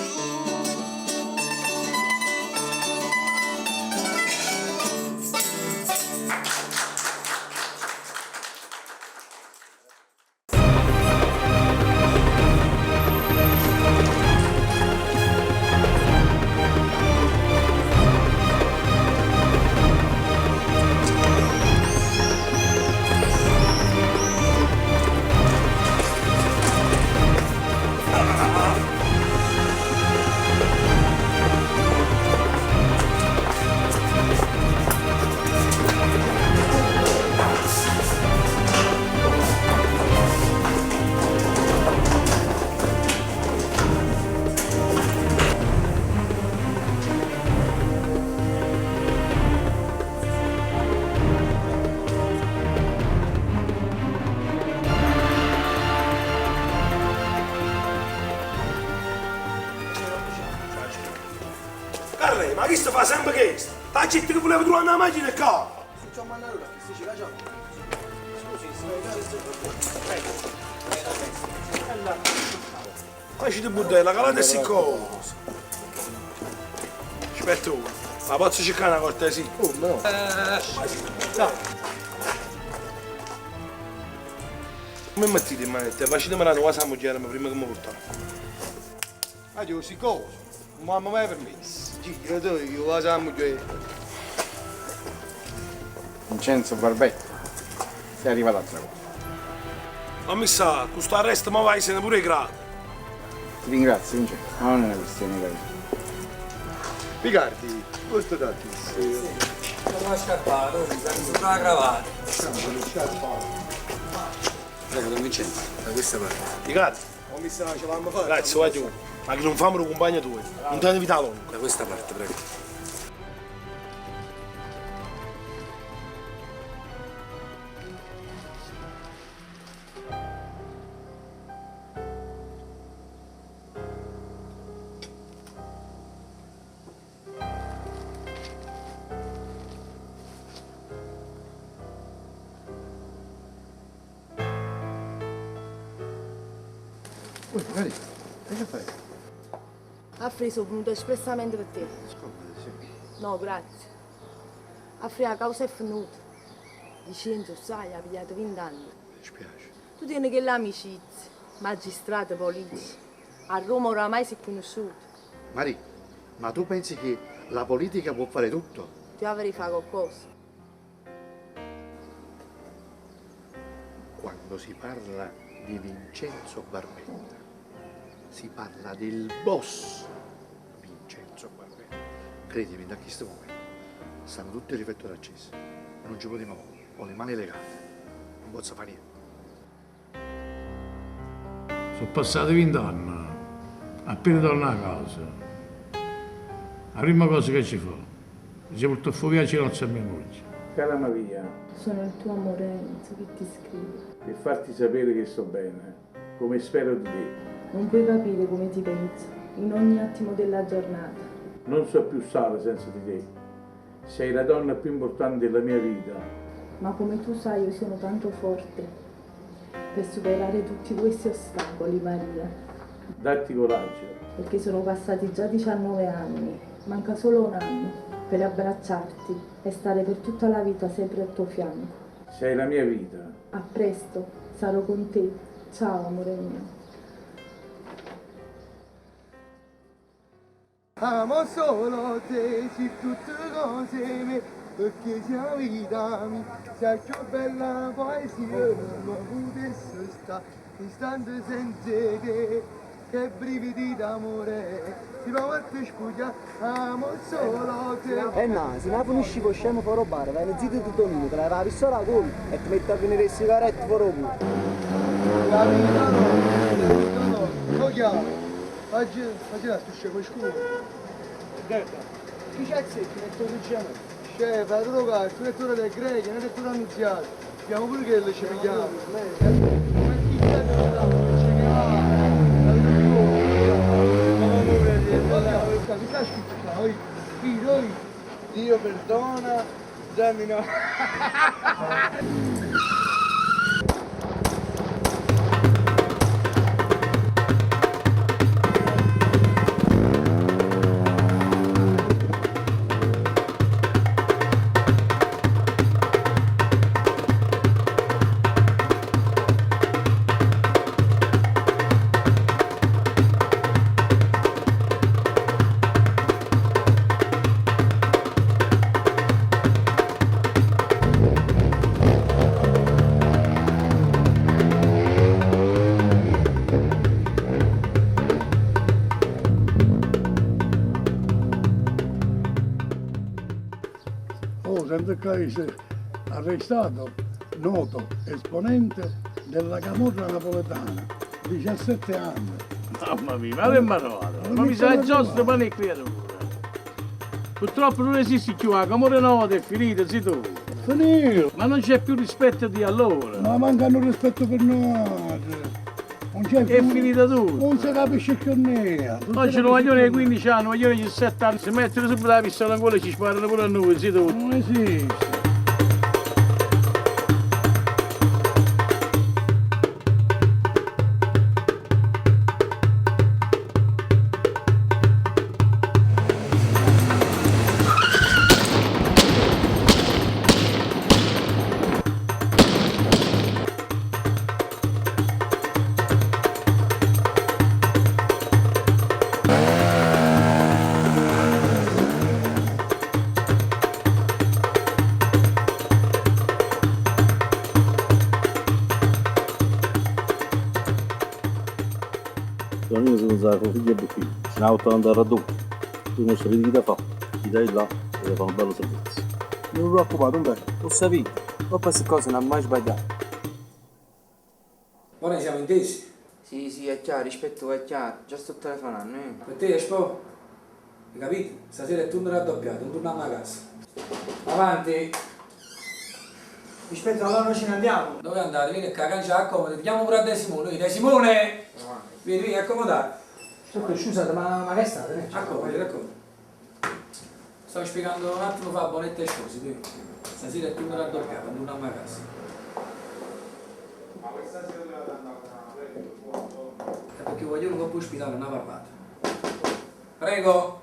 Carle, ma chi sta fa sempre questo? La gente che voleva trovare una macchina qua! Se c'ho mandato da chi si ci lascia. Scusi, Facite budella, calate sti cose. Aspetta ora, ma posso cercare una cortesia? Come no? Dai. Come mettete in manette? Facetemi una cosa a moglie prima che mi portate. Ma io si cosa? Mamma mi ha permesso. Gira tu, io la sa moglie. Vincenzo Barbetta, sei arrivato al traguardo. Commissà, cu sto arresto mo vai se ne pure 'e grado. Ti ringrazio, Vincenzo, ma non è una questione di capire. Picardi, questo da chi? Sono una scarpata, mi sono una cravatta. Prego, Don Vincenzo, da questa parte. Picardi. Commissà, ce l'hanno fatta. Grazie, vai tu. Ma che non famo lo compagno tuo. Non te ne vita lunga. Da questa parte, prego. Ui, Maria, e che fai? Alfredo, sono venuta espressamente per te. Scomode, sì. No, grazie. Alfredo, la causa è finita. Vincenzo, sai, ha pigliato 20 anni. Mi spiace. Tu tieni quell'amicizia, magistrato, politici. A Roma oramai si è conosciuto. Maria, ma tu pensi che la politica può fare tutto? Ti avrei fatto qualcosa. Quando si parla di Vincenzo Barbetta, si parla del boss Vincenzo Barbetta. Credimi, da questo momento stanno tutti i riflettori accesi. Non ci potremo muovere, ho le mani legate, non posso fare niente. Sono passati 20 anni, appena torno a casa. La prima cosa che ci fa, ci porto fuori a cena a mia moglie. Cara Maria, Sono il tuo amore Enzo che ti scrive. per farti sapere che sto bene, come spero di te. Non puoi capire come ti penso, in ogni attimo della giornata. Non so più stare senza di te. Sei la donna più importante della mia vita. Ma come tu sai io sono tanto forte per superare tutti questi ostacoli, Maria. Datti coraggio. Perché sono passati già 19 anni, manca solo un anno per abbracciarti e stare per tutta la vita sempre al tuo fianco. Sei la mia vita. A presto, sarò con te. Ciao amore mio. Amo solo te, sì tutte cose me, perché sei la vita mia, sei più bella poesia, non potesse stare istante senza te, che brividi d'amore, ti provo a te spugliare, amo solo te. Eh no, se non finisci con scemo fuori bar, vai nel zitto di Tonino, te la pistola a culo e ti metti a venire le sigarette fuori culo. La vita no, la vita no, lo chiamo, oggi, oggi la sto scemo scuro. Chi c'è zecchi nel tuo ruggiamento? Chef, la tua carta, lettura del greco, una lettura annunziata. Abbiamo pure che ci pigliamo. Ma chi c'è che va? C'è che va? Che sta scritto qua? Oi, qui, oi. Dio perdona, Gianni no. Oh, sento che si è arrestato, noto esponente della camorra napoletana, 17 anni. Mamma mia, ma che manovra! Ma mi sa giusto pane e creatura. Purtroppo non esiste più la camorra nota, è finita, sì tu. Finito! Ma non c'è più rispetto di allora. Ma mancano rispetto per noi. Non c'è È finita tutto. Non si capisce più niente. Non Oggi si un guaglione di capisce più 15 anni, un guaglione di 17 anni, si mettono subito la pistola in culo e ci sparano pure a noi, sì tu. Non esiste. Prima si pensava che figlio e figlio, se ne ha andare a raddoppio. Tu non sapevi chi da fa, chi dai là e da fa un bello servizio. Non vi preoccupate, Umberto, lo sapete. Dopo queste cose non ha mai sbagliato. Ora siamo intesi? Sì, sì, è chiaro, rispetto è chiaro. Già sto telefonando, eh. Per te, Espo? Hai capito? Stasera è turno raddoppiato, non torniamo a casa. Avanti! Rispetto allora noi ce ne andiamo. Dove andate? Vieni qua, cancia, accomodati. Chiamo pure a De Simone. Vieni, De Simone! Vieni, vieni, accomodate. Scusate, ma, ma che è stato? eh? Accomodati, accomodati. Stavo spiegando un attimo fa Bonetta e Scosi, tu. Stasera è turno raddoppiato, non torniamo a casa. Ma questa sera doveva andare È perché voglio un po' ospitale, non ha parlato. Prego!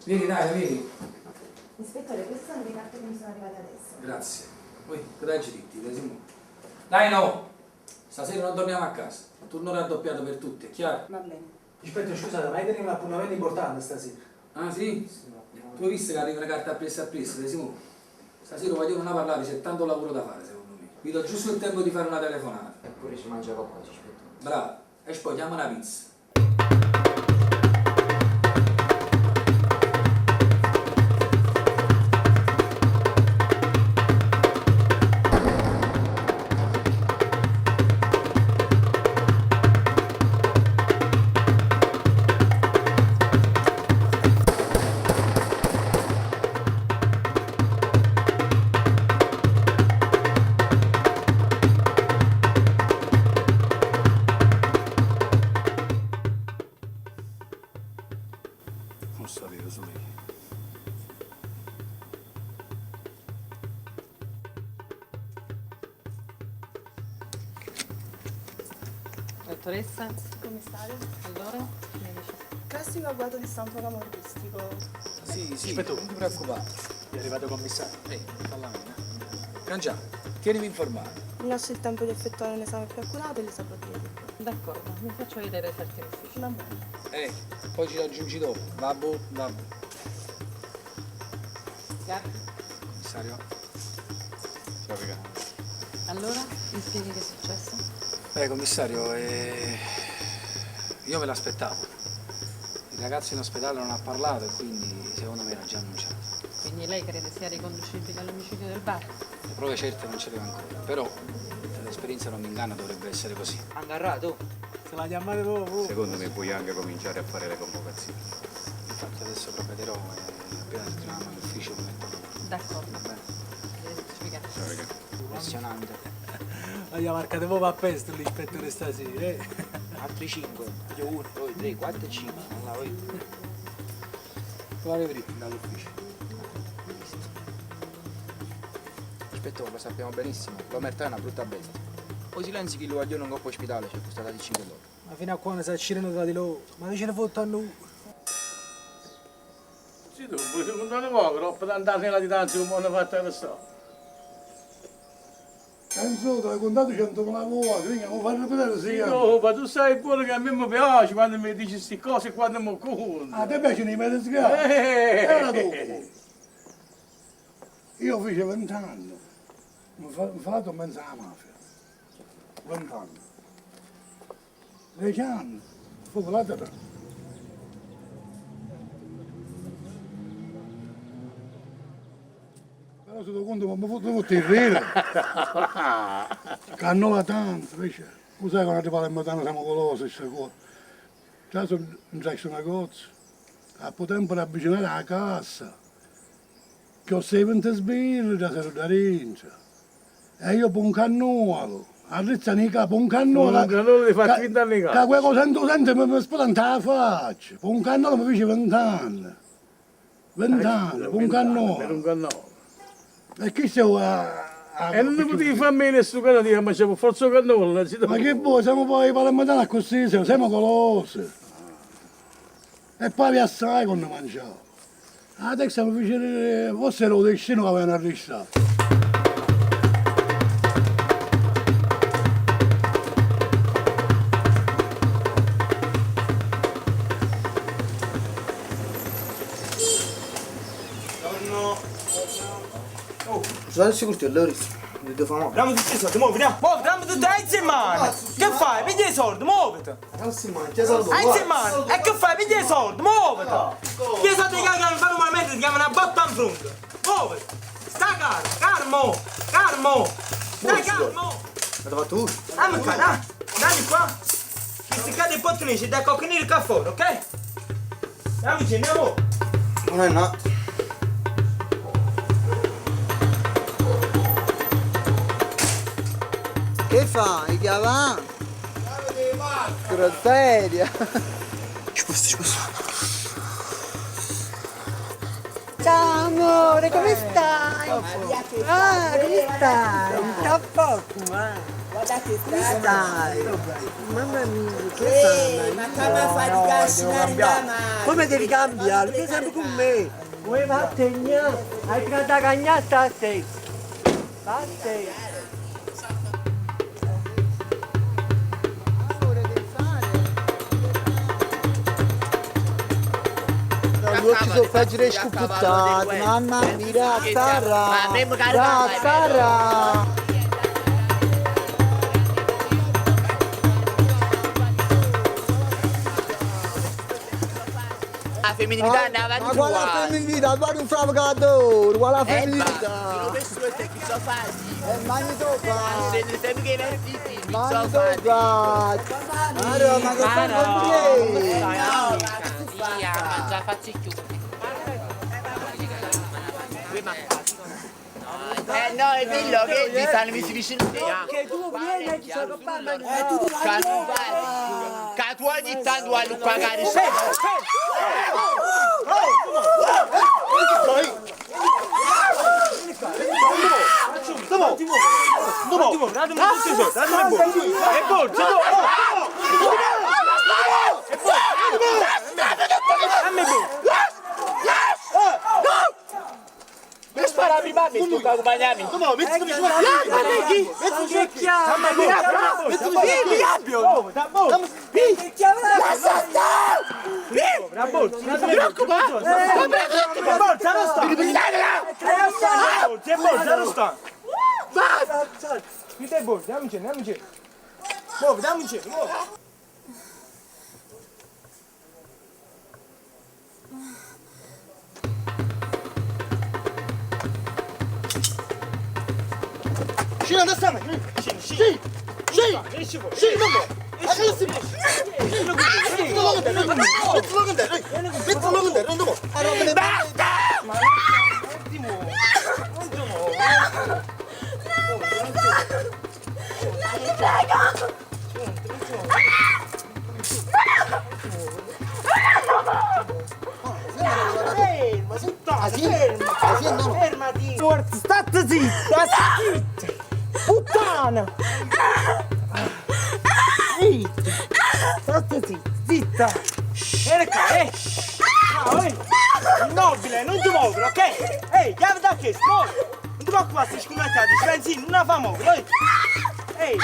Vieni dai, vieni. Ispettore, queste sono le carte che mi sono arrivate adesso. Grazie. Poi, cosa hai diritti, De Simone? Dai no! Stasera non torniamo a casa. Turno raddoppiato per tutti, è chiaro? Va bene. Ispettore, scusate, ma io tenevo un appuntamento importante stasera. Ah sì? Tu hai visto che arriva una carta appresso appresso, De Simone? Stasera voglio non parlare, c'è tanto lavoro da fare secondo me. Vi do giusto il tempo di fare una telefonata. Eppure ci mangia qualcosa, ispettore. Bravo. E poi chiama una pizza. Non sapevo solo. Dottoressa, Commissario. allora, mi dice? Classico agguato di stampo camorristico. Sì, sì, Ispettore. non ti preoccupare. È arrivato il commissario. Falla meno. Cangià, tienimi informato. Mi lascio il tempo di effettuare un esame più accurato e le saprò dire di più. D'accordo, mi faccio vedere i referti in ufficio. Va bene. Poi ci raggiungi dopo. Babbo, babbo. Grazie. Commissario. Ciao, raga. Allora, mi spieghi che è successo? Beh, commissario, io me l'aspettavo. Il ragazzo in ospedale non ha parlato e quindi secondo me era già annunciato. Quindi lei crede sia riconducibile all'omicidio del bar? Le prove certe non ce le ho ancora, però se l'esperienza non mi inganna dovrebbe essere così. Angarrato? Se la chiamate voi. Secondo me puoi anche cominciare a fare le convocazioni. Infatti adesso provvederò e appena torniamo in ufficio mi metto al lavoro. D'accordo. Va bene? Arrivederci, Vigà. Ciao, raga. Impressionante. La marcate proprio a pesta l'ispettore stasera, eh. Altri 5. Io 1, 2, 3, 4 e 5. Non la voglio. Tu avevi dritti dall'ufficio. Ispettore, lo sappiamo benissimo. L'omertà è una brutta bestia. O silenzi chi lo vogliono un coppo ospitale ci è costata di 5 dollari. Ma fino a quando si accidano tra di loro? Ma non ce ne fotte a noi. Sì, tu puoi contare poco, troppo tanta nella distanza come hanno fatto adesso. Penso, ti hai contato 100.000 volte, quindi non far ripetere Sì, sì. no, ma tu sai pure che a me mi piace quando mi dici queste cose e quando mi conti. A te piacciono i medesgati? Era dopo. Io feci 20 anni, mi fatto in mezzo alla mafia. 20 anni. 10 anni, fu ladro. Però se ti conto, ma mi fu il ridere. Cannola tanto, invece. Tu sai quando ti parli in montagna siamo golosi, queste cose. Già sono in una cozza. A po' tempo di avvicinare alla cassa. Che ho 70 sbirri da ser da rincia. E io per un cannolo, a rizzare in capo un cannolo. Un cannolo ti fa 20 anni in Che casa. quella cosa sento, sento mi spaventa la faccia. Per un cannolo mi fece 20 anni. 20 anni, per un Per cannolo. un cannolo. E chi sei a... E non ne potevi fare meno su cannolo, ma c'è forza cannolo. Ma che vuoi, siamo poi palermitani così, siamo golosi. E poi vi assai quando mangiavo. Adesso mi fece, forse era il destino che avevano arrestato. Scusate se curti, allora, mi devo fare male. Andiamo tutti sotto, muovi, andiamo. Muovi, andiamo tutti insieme in mano. Che fai? Piglia 'e soldi, muovete! Alza 'e mani! E che fai? Piglia 'e soldi, muovete! Piglia 'e soldi che non fanno malamente, ti chiamano una botta in fronte! Muovete! Sta calmo, calmo, calmo! Stai calmo! Avete fatto voi? Dammi qua, dai! Dammi qua! Chi si cade il bottone c'è da cocconire qua fuori, ok? Andiamoci, andiamo! Non è nato. Che fai? Chiava? Grosseria! Sposta, sposta. Ciao amore, come stai? Ah, come stai? Sta poco, ah. Come stai? Mamma mia, che fai? Ma come fai di cascinare da mano? Come devi cambiare? Tu sei sempre con me. Vuoi vattene? Hai cantato cagnata a te. Vattene. Gli occhi sono facili e scoppiettati, mamma mia, Sara! Sara! La femminilità è avanti Ma quale femminilità? Guarda un provocatore, quale femminilità? E mangi tu qua! Senti sempre che i vestiti, mi Mangi so tu fare. qua! Maro, ma che fai con te? No, ma che tu fai? Ma già faccio più. Eh no, è dillo che ti stanno messi vicino a te. Che tu vieni e ci sono qua, ma tu Che tu ogni tanto hai pagare. Datemi tutti i soldi, datemi il bolso! E bolso, Dammi il bolso! Mi spara prima a me, tu accompagnami. No, mettimi su La borsa, la borsa, non sta! La borsa, non sta! Basta! Mi dai borsa, dammi dammi Muovi, dammi muovi! Scendi, andiamo! Scendi, scendi! Scendi! Scendi, mamma! Non ti prego! Ferma, puttana, ferma! Fermati! State zitta, zitta! Puttana! Zitta! State zitta, zitta! Vieni qua, eh! No, eh! Immobile, non ti muovere, ok? Ehi, chiave da che, muovi! Non ti preoccupare, stai scommessato, ci pensi, non la fa muovere, eh! Ehi!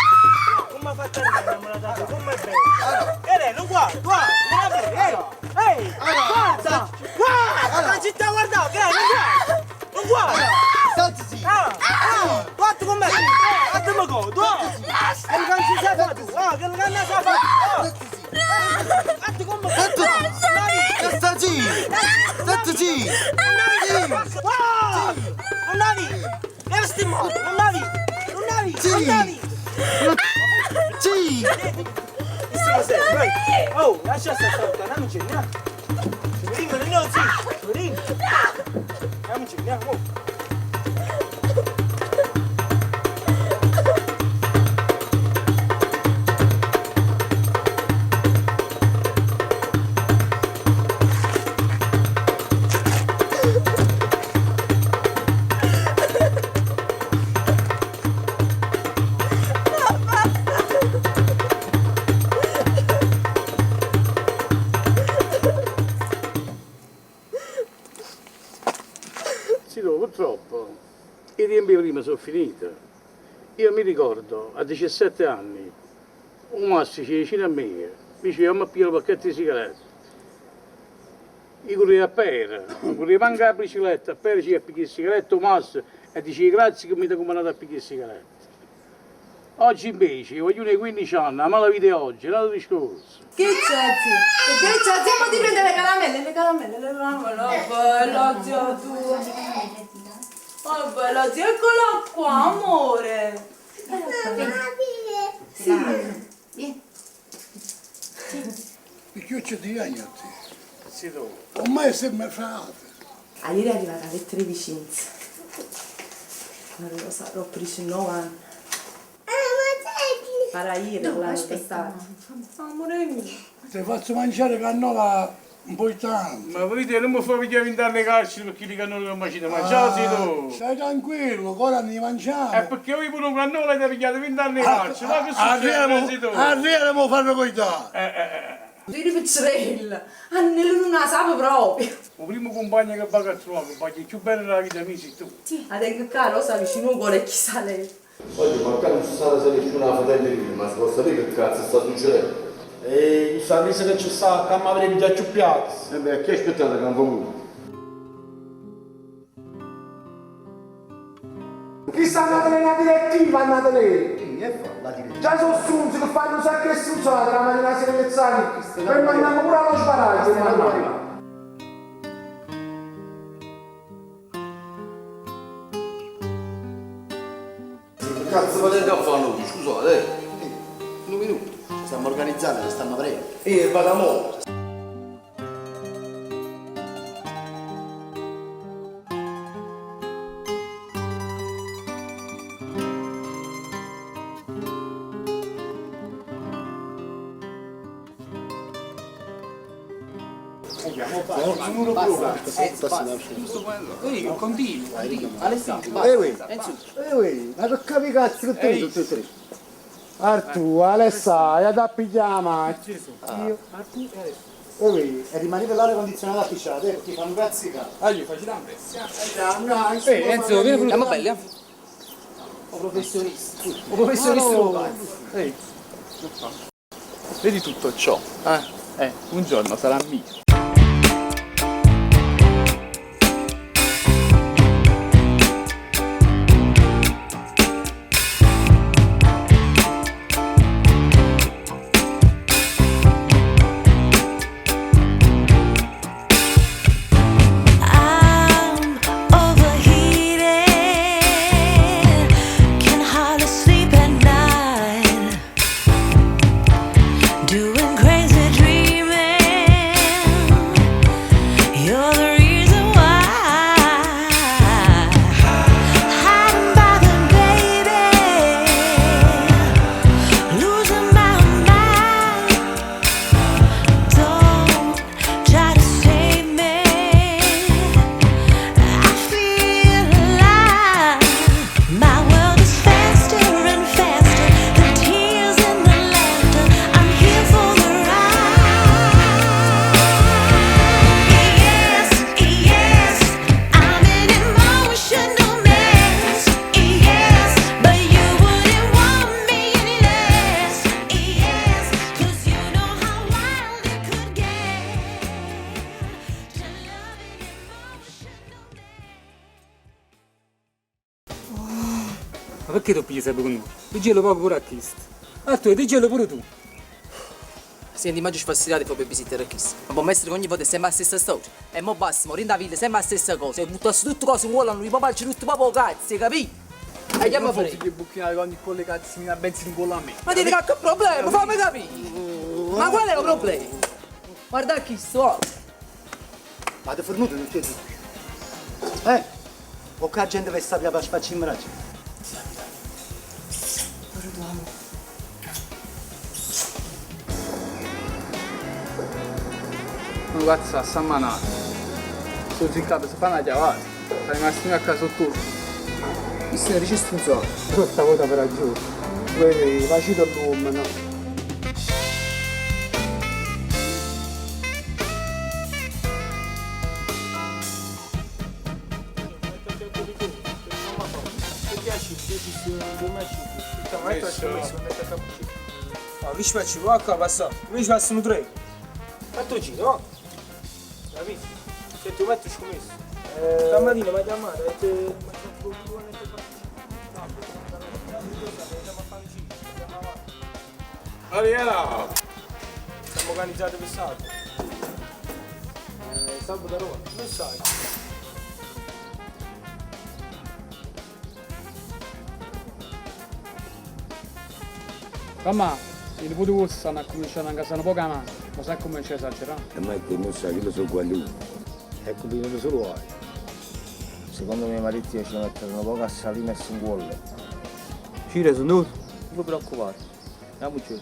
Come ha fatto a andare, come è bello! E lei, non guarda, guarda, non la vedi, ehi! Ehi! Guarda! Guarda! La città guarda, che non guarda! Non guarda! Stai zitto! Ah! Ah! Guarda com'è! Guarda come godo! Che non ci sei fatto! Ah, che non ne sei fatto! Guarda come Sta zitto! Stai zitto! Ah! Non la vedi! Leva sti mani! Non la vedi! Non la vedi! Non la vedi! Sì! Questo cos'è? Vai! Oh, lascia stare sta andiamoci, andiamo! Ci vediamo, no, sì! Ci vediamo! Andiamoci, andiamo! Sì, no, purtroppo i tempi prima sono finiti. Io mi ricordo a 17 anni, un mastice vicino a me mi diceva ma pigliare un pacchetto di sigarette. Io correvo a pera, non correvo manco la bicicletta, a pera ci a pigliare sigarette un mastice e diceva grazie che mi ha comandato a pigliare sigarette. Oggi invece, 'e guagliune 'e 15 anni, 'a malavita 'e oggi è n'ato discorso. Che c'è zì? Che c'è zì? Mo ti prende le caramelle, le caramelle, le caramelle, oh bella zia tua. Oh bella zia, eccola qua, amore. Sì. Vieni. Perché io ci ti a te. Sì, tu. Ormai siamo frate. Ah, ieri è arrivata la lettera di Vicenza. Non lo so, ho 19 anni. Para ieri, No, l'anno aspetta, passato. Amore mio. Ti faccio mangiare cannola un po' tanto. Ma volete, non mi fa pigliare vent'anni carcere perché li cannoli non mangiate mangiate Ah, tu! Stai tranquillo, ora ne mangiamo. È perché voi pure un cannolo avete pigliato vent'anni carcere, ma che succede? tu? Arriviamo a farlo coitare. Io piccirella, ah, non la sapevo proprio. Il primo compagno che vado a trovare, il compagno più bello della vita mia sei tu. La tengo qua, Rosa, vicino al cuore, chissà lei. Oggi ma qua non c'è stata selezione la fratelli ma si può sapere che cazzo sta succedendo? E questa crisi che c'è sta, che mi avrei già ciuppiato. E beh, a chi aspettate che non fa Chi sta andando nella direttiva andate lei? Chi è fa la direttiva? Già sono stronzi che fanno un sacco di stronzate la mattina alla sera che sai. Per mandiamo pure allo sbaraglio. mandiamo. Che cazzo volete a fare noi? Scusate, eh. Un minuto. Stiamo organizzando, che stiamo aprendo. E vado a mo'. Io continuo. Alessandro, Eh, ui. Eh, ui, ma che capi cazzo che te tutti e tre? Artù, Alessà, hai da pigliare la macchina. Io, Artù e Alessio. E ui, e rimanete l'aria condizionata appicciata, perché fanno cazzi caldi. Allora, facci tanto. Ehi, Enzo, vieni pure. Siamo belli, eh? O professionista. O professionista. Ehi. Vedi tutto ciò, eh? Un giorno sarà mio. I'm overheated, can hardly sleep at night. Doing crazy dreaming. You're the reason why. Hiding by the baby, losing my mind. Don't try to save me. I feel alive. My world is faster and faster. The tears and the laughter. I'm here for the ride. Yes, yes, I'm an emotional mess. Yes, but you wouldn't want me any less. Yes, 'cause you know how wild it could get. To love an emotional Ma perché tu pigli sempre con noi? Digelo poco pure a Chist. A tu, digelo pure tu. Senti, ma ci sfastidiate proprio babysitter a Chist. Ma può essere che ogni volta è sempre la stessa storia. E mo basta, morendo a villa, sempre la stessa cosa. E buttassi tutte cose in culo a lui, papà c'è tutto proprio cazzo, hai capito? E chiama Non per che buchinare con quelle cazzo mi dà benzina in culo a me. Ma dite che problema, fammi capire! Ma qual è il problema? Guarda chi sto! Ma ti fornuto tutti e due? Eh? O che la gente che sta per sfacci in braccio? Ma cazzo, sta manata. Sono ziccato, si fa una chiavata. Sei rimasto a casa tu. Questo ne dice un sacco. Però stavolta per giù. Quelli, facito l'uomo. Ah, che ci faccio? Va qua, passa. Invece passano tre. Fatto il giro, no? Capito? Se ti metto scommesso. Stamattina mi ha chiamato e te... Arià! Siamo organizzati per sabato. Sabato a Roma, non sai. Mamma, i nipoti vostri stanno a cominciare a incassare un po' la mano, ma sai come c'è esagerato? E ma è che non sa che lo so guaglione. E combinano solo voi. Secondo me Marizia ci mettono poco a salina e su cuollo. Ciro, sono tu? Non ti preoccupare. Andiamo giù.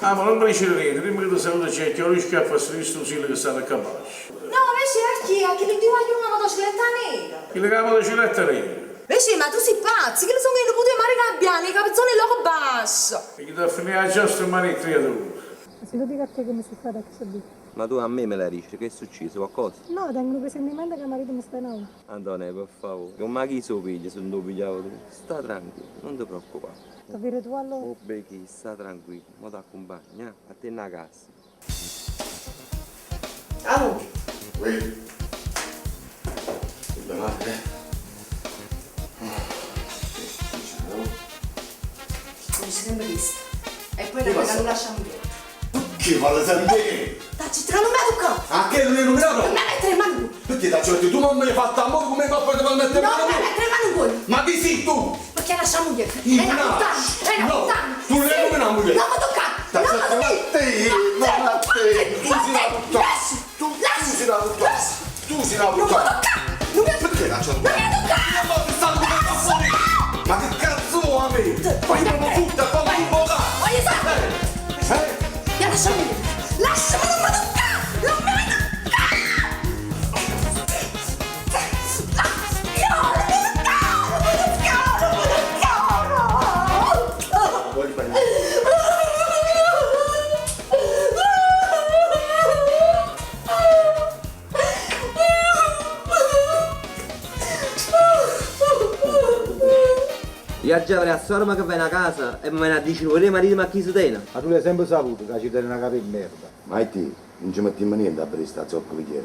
Ah, ma non mi dice niente, prima che ti saluto c'è che ho rischiato a fare questo silo che sta capace. No, invece a chi? A chi gli voglio una motocicletta nera? Chi le chiama motocicletta nera? Invece, ma tu sei pazzo, che sono i nipoti di Mario Gabbiani, i capezzoni loco basso. E chi ti finire la giostra mani creatura. Se lo dico a te come si fa da che so Ma tu a me me la dici, che è successo? Qualcosa? No, tengo un presentimento che marito mi sta in aula. Antonio, per favore, ma chi se lo piglia se non lo pigliavo tu? Sta tranquillo, non ti preoccupare. Davvero tu allora? Oh, Becky, sta tranquillo, mo ti accompagno, eh? a te una casa. Amo. Oui. Bella madre. Mi sempre visto. E poi Che la passa? non lasciamo dietro. Che vale sempre? Dacci, tra non mi tocca! A che non è nominato? Non mi mettere le mani in culo! Perché ti detto tu non mi hai fatto amore come coppa ti vuoi mettere No, mano non mi mettere le mani in culo! Ma chi sei tu? Perché lasciamo dietro? Io È una no. puttana! È una No, puttana! tu non hai nominato moglie. Non mi tocca! Ti Non mi accetto tocca! a te, non a te. Tu sei una puttana. Tu sei una puttana. Tu sei una puttana. Non mi Perché la Non mi tocca! Ma ti stanno come fuori! Ma che cazzo vuoi a me? Poi io mi butta, poi mi butta! Voglio sapere! Eh? Ya lasciami dietro! Lasciami, non mi tocca! Non mi tocca! Non mi toccare! Non mi toccare! Non mi toccare! Voglio bene. Io già avrei a sorma che viene a casa e mi viene a dire vorrei marito ma chi si tiene? Ma tu l'hai sempre saputo che ci tiene una capa di merda. Ma te, non ci mettiamo niente a aprire sta zoccola che è.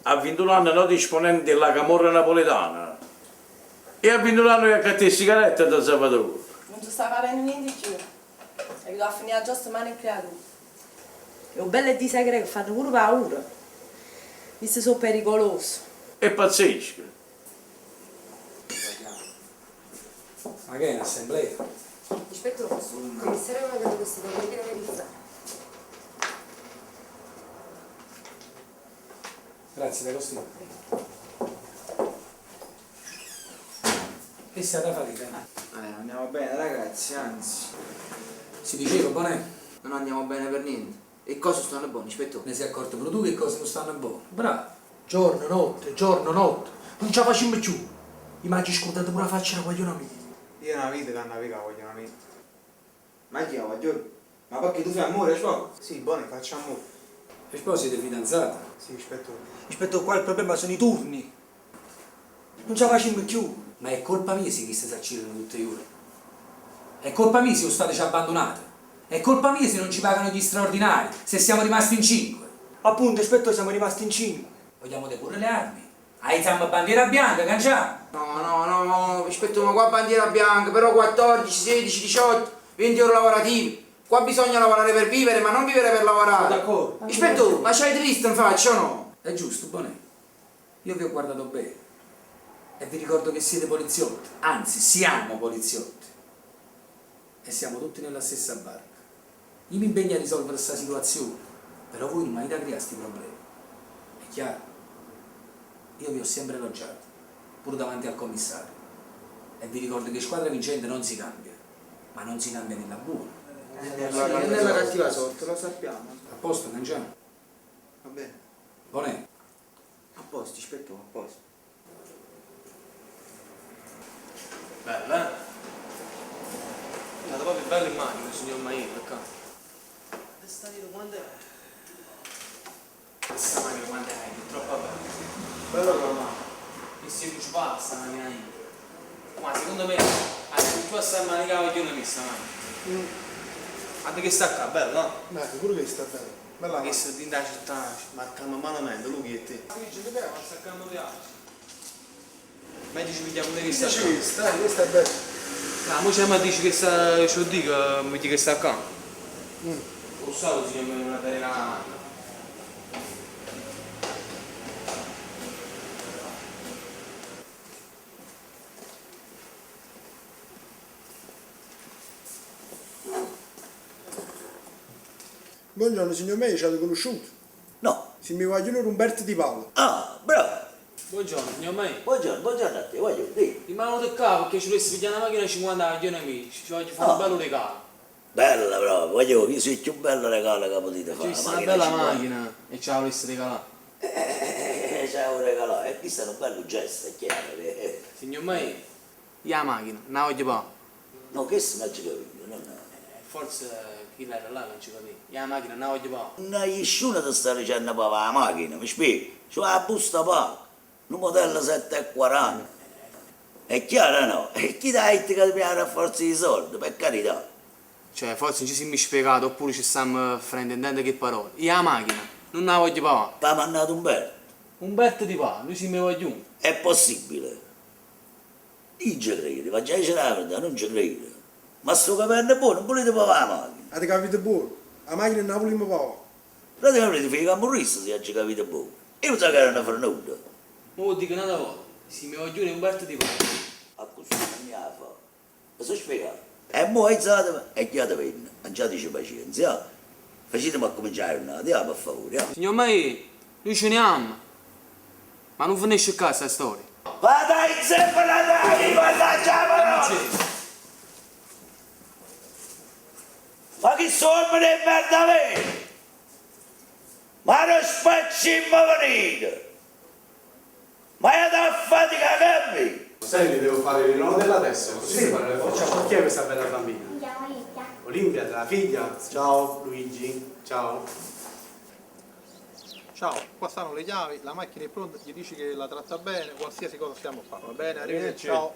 A 21 anni noto esponente della camorra napoletana. E a 21 anni che accatta sigarette da Salvatore. Non ci sta capendo niente di più. E che a finire la giostra mano e creatura. E un bello di segre che fanno pure paura. Visto sono pericoloso. È pazzesco. Ma che è un'assemblea? Ispettore, il commissario mi ha dato questi documenti da verificare. Grazie, D'Agostino. E sta da fatica? Andiamo bene ragazzi, anzi. Si diceva, Bonè? Non andiamo bene per niente. E cose stanno buone, ispettore. Ne sei accorto pure tu che cose non stanno buone. Bravo. Giorno, notte, giorno, notte. Non ce la facciamo più. I mangi scordato pure la faccia da guaglione mia. Io una vita che naviga voglio una vita. Ma chi è voglio? Ma perché tu fai amore, Spo? Sì, buono, faccio amore. E poi siete fidanzati? Sì, ispettore. Ispettore, qua il problema sono i turni. Non ce la facciamo più. Ma è colpa mia se chi si accidano tutte le ore. È colpa mia se lo Stato ci ha abbandonato. È colpa mia se non ci pagano gli straordinari, se siamo rimasti in cinque. Appunto, ispettore, siamo rimasti in cinque. Vogliamo deporre le armi. Alziamo bandiera bianca, canciamo. No, no, no, no, ispettore, ma qua bandiera bianca, però 14, 16, 18, 20 ore lavorativi. Qua bisogna lavorare per vivere, ma non vivere per lavorare. D'accordo. Ispettore, ma c'hai triste in faccia o no? È giusto, Bonè. Io vi ho guardato bene. E vi ricordo che siete poliziotti. Anzi, siamo poliziotti. E siamo tutti nella stessa barca. Io mi impegno a risolvere questa situazione, però voi non mi avete creato questi problemi. È chiaro? Io vi ho sempre elogiato, pure davanti al commissario. E vi ricordo che squadra vincente non si cambia, ma non si cambia nella buona. Sì, nella cattiva sorte, lo sappiamo. A posto, cangiamo. Va bene. Bonè. A posto, ispettore, a posto. Bella, eh? È andata proprio bella in macchina, signor Maiello, qua. Questa vita quando è? Questa macchina quando è? È troppo bella. Bello che E se ci passa la macchina io. Ma secondo me, hai più a stare manica voglio una messa, ma. Guarda che sta qua, bello, no? Beh, sicuro che sta bello. Bella Ma che sta dint' 'a città, ci marcammo malamente, Luca e te. Meglio ci pigliamo pure chesta ccà. Questa, questa è bella. Ah, mo c'è ma dici che sta, ce 'o dico, mi dico che sta ccà. 'O sabato si chiama una bella mano. Buongiorno signor Meglio, ci avete conosciuto? No. Si mi vogliono Umberto Di Paolo. Ah, bravo. Buongiorno, signor Meglio. Buongiorno, buongiorno a te, voglio dire. Rimango di qua perché ci volessi pigliare una macchina 50 milioni amici, ci voglio fare un Ah. bello regalo. Bella proprio, voglio, io sono il più bello regalo che potete fare. Ci la sta una bella 50. macchina e ce la volessi regalare. C'è un regalo, e questo è un bello gesto, è chiaro. Che... Signor Meglio, io la macchina, non la voglio pagare. No, questo non ci capito, no, no. Forse chi l'era là non ci capì. Io la macchina non la voglio pagare. Non nessuno ti sta dicendo papà la macchina, mi spiego? C'è la busta paga, un modello 740. È chiaro o no? E chi dà che ti piace a forza di soldi, per carità. Cioè, forse non ci siamo spiegato oppure ci stiamo fraintendendo che parole. Io la macchina non la voglio pagare. T'ha mandato Umberto. Umberto Di Paolo, lui si mi voglio. È possibile. Io ci credo, ma già c'è la verità, non ci credo. Ma sto capendo buono, non volete pagare la macchina. Avete capito buono? La macchina non la vogliamo pagare. Praticamente fai camorrista se hai capito buono. Io so che era una frenuta. Ma lo dico un'altra volta, si mi voglio Umberto Di Paolo. A così non mi la fa. Mi sono spiegato. E mo alzatemi e chiate bene, mangiateci pazienza. Facetemi a cominciare una, andiamo per favore. eh. Signor Mai, noi ce ne amo. Ma non finisce qua sta storia. Vada in sempre la dai, mannaggia la parola! Ma che sono di merda vero? Ma non spaccimmo venire! Ma è da fatica che Senti, devo fare il rinnovo della tessera. Sì, fare le foto. Ciao, chi è questa bella bambina? Olimpia. Olimpia, la figlia. Ciao Luigi, ciao. Ciao, qua stanno le chiavi, la macchina è pronta, gli dici che la tratta bene, qualsiasi cosa stiamo qua, va bene? Arrivederci. Ciao.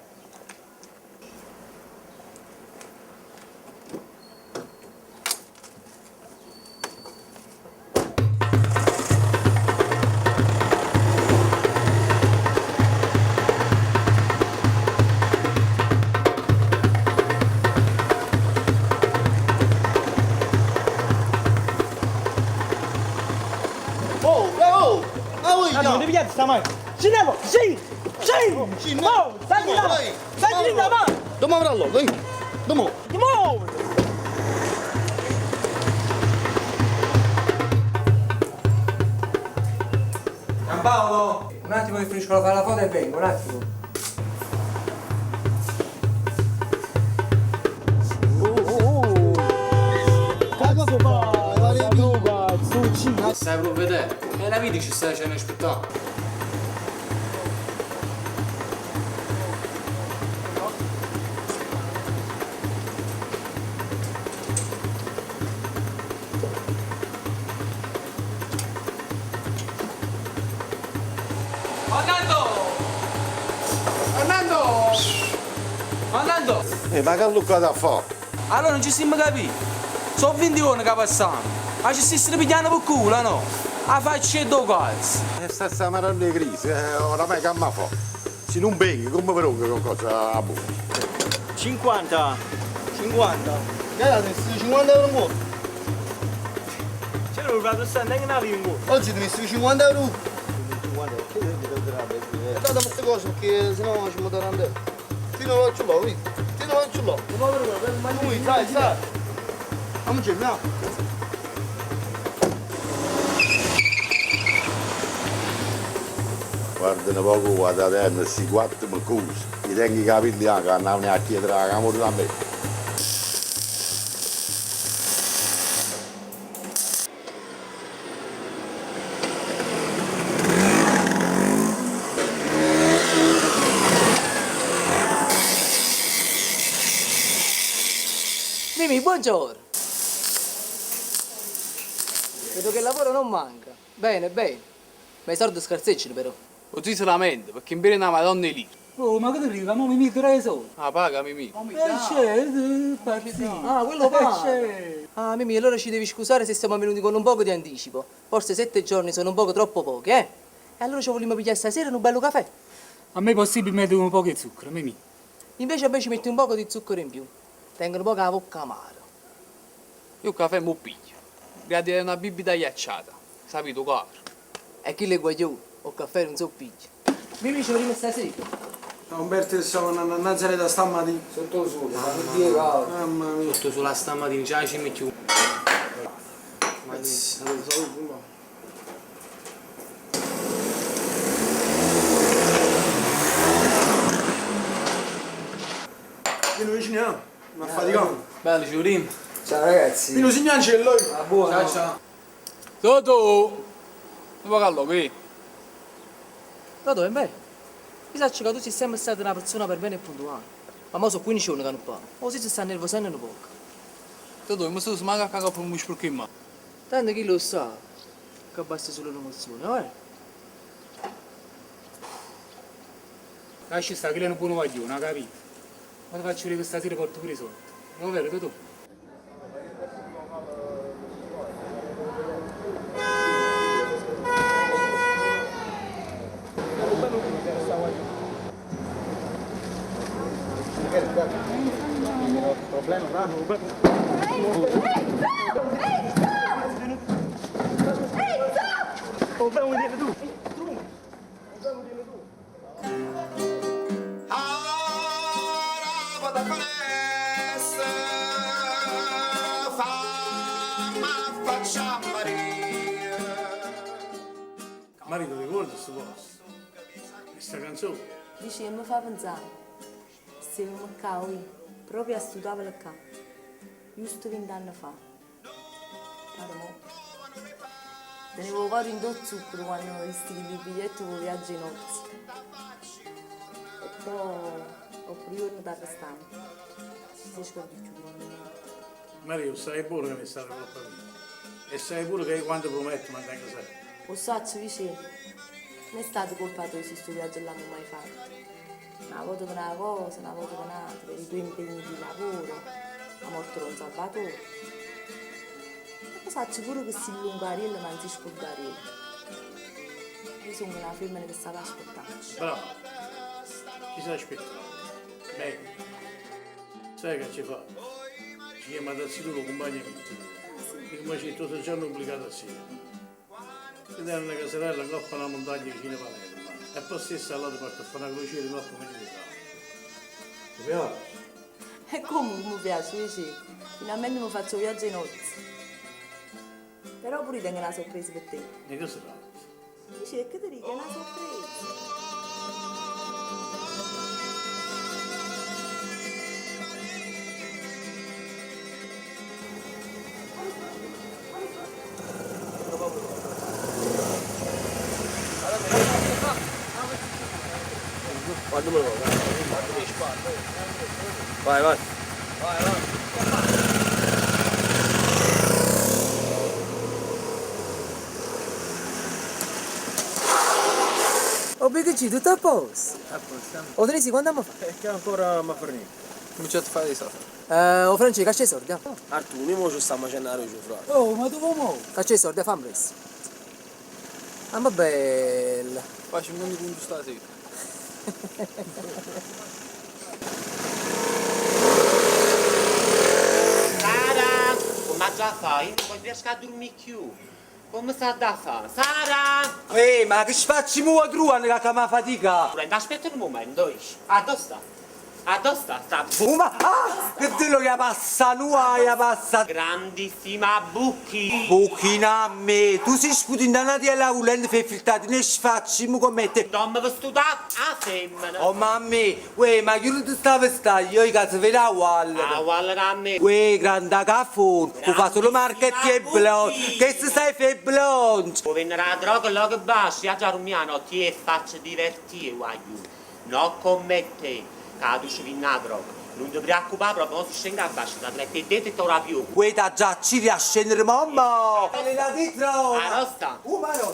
Oh, oh! Ma voi no! Non devi sta macchina! Scendiamo! Scendi! Scendi! Oh, stai là! Stai lì davanti! Domani avrà dai! Domani! Ti muovi! Paolo, un attimo che finisco la fare la foto e vengo, un attimo. Cazzo fai? La Stai provvedendo. E la vita ci sta facendo aspettare. Fernando! Fernando! Fernando! Ma che lucca da fa? Allora non ci siamo capiti. Sono 20 ore che passiamo. Ma ci stiamo pigliando per culo, no? A faccia e do cazzo. E sta sta maronna di crisi, oramai che ma fa? Se non bevi, come per un cosa buona? 50! 50! Che 50 euro in conto. C'era un prato sta neanche una lingua! Oggi ti messo 50 euro. 50 euro. E dato queste cose perché sennò ci muoviamo andare. Ti non faccio là, vedi? Ti non faccio là. Lui, sai, sai. Andiamo andiamo. Guarda un poco, guardate, questi quattro macusi. Mi tengo i capelli anche, andavano a chiedere la camorra a me. Mimì, buongiorno. Vedo che il lavoro non manca. Bene, bene. Ma i soldi scarseggiano però. O ti si lamenta perché in bene una madonna lì. Oh, ma che ti arriva? Ma mi mica i soldi! Ah, paga Mimì. Eh c'è, pazzino! Ah, quello Eh paga. c'è! Ah, Mimì, allora ci devi scusare se siamo venuti con un poco di anticipo. Forse sette giorni sono un poco troppo pochi, eh? E allora ci vogliamo pigliare stasera un bello caffè? A me possibilmente un poco di zucchero, Mimì. Invece a me ci metti un poco di zucchero in più. Tengo un poco la bocca amara. Io il caffè mo piglio. Gradirei una bibita ghiacciata. Sapito, caro. E chi le guaglione, o caffè non so piglia. Mimì, ci vediamo stasera. No, Umberto stavo andando a Nazareth stamattina. Sotto sole, ma che Dio cavolo. Mamma mia. Sotto sulla stamattina già ci metti un... Salute, salute, no. Io non vicino, ma faticamo. Bello, ci vediamo. Ciao ragazzi. Pino Signangelo. Ah, buono. Ciao ciao. Totò! Non va qui. Totò, è vero. Mi sa che tu sei sempre stata una persona per bene e puntuale. Ma mo sono 15 giorni che non parlo. O si sta nervosendo un poco. Totò, mi sono smancato a cagare per un perché ma. Tanto chi lo sa che basta solo l'emozione, eh? Lasci stare, che lei è un buono guaglione, ha capito? Ma ti faccio vedere che stasera porto pure i soldi. Non è vero, Totò? Marito, ricorda questo posto? Questa canzone? Dici che mi fa pensare. Stavamo qua, oi, proprio a sto tavolo qua. Giusto vent'anni fa. Pare mo. Tenevo il cuore in due zucchero quando ho visto il biglietto per il viaggio in nozze. E poi ho pure io da arrestare. Si scorda più. Mario, sai pure che mi è stata colpa mia. E sai pure che io quando prometto mantengo sempre. Lo so, vicino. Non è stato colpa tua se questo viaggio l'hanno mai fatto. Una volta per una cosa, una volta per un'altra, per i tuoi impegni di lavoro, la morte di un Salvatore. E poi saccio pure che si lungarello ma non si scordarello. Io sono una femmina che sa aspettare. Bravo. Ci sa aspettare. Bene. Sai che ci fa? Ci chiama da sicuro compagno mio. Che come c'è tutto il giorno obbligato a sera. Ti danno una casarella in coppa una montagna vicino a Palermo. E poi stesso allora porta a fare una crociera in coppa meglio di Ti piace? E come mi piace, vicino? Finalmente mi faccio viaggio in nozze. Però pure tengo una sorpresa per te. Di che si tratta? Dici che ti dico, è una sorpresa. Vai, vai. Oh, BTG, tutto a posto? A posto. O Tresi, quando abbiamo fatto? È che ancora mi ha fornito. Cominciato a fare di soldi. Oh, Francesco, caccia i soldi, eh. Artù, noi mo ci stiamo facendo la luce, fra. Oh, ma tu come? Caccia i soldi, fammi presto. Ah, ma bella. Faccio un mondo con stasera. Sara, come già fai? Non riesco a dormire più. Come sta da fare? Sara! Ehi, ma che spacci mua truano che chiama fatica? Aspetta un momento, ah, dove sta? Ah, dove sta? Sta Ma, ah, che te lo che passa, nua, che passa. Grandissima buchi. Buchina a me, tu sei sputindanati alla ulende fai filtrati, ne sfacci, mu come te. Non mi vestuta a femmina. Oh mamma, uè, ma io non ti stavo stare, io in casa vedo la wall. Ah, wall a me. Uè, grande caffone, tu fa solo marchetti e blond, che se sai fai blond. Può venire la droga, là che basta, io già rumiano, ti e faccio divertire, guagliù. No come te, che tu ci vieni la droga. Non ti preoccupare, proprio, non si scende a basso, da tre te dentro e torna più. Uè, da già ci a scendere, mamma. E la dietro. Ah, non sta. Ma no.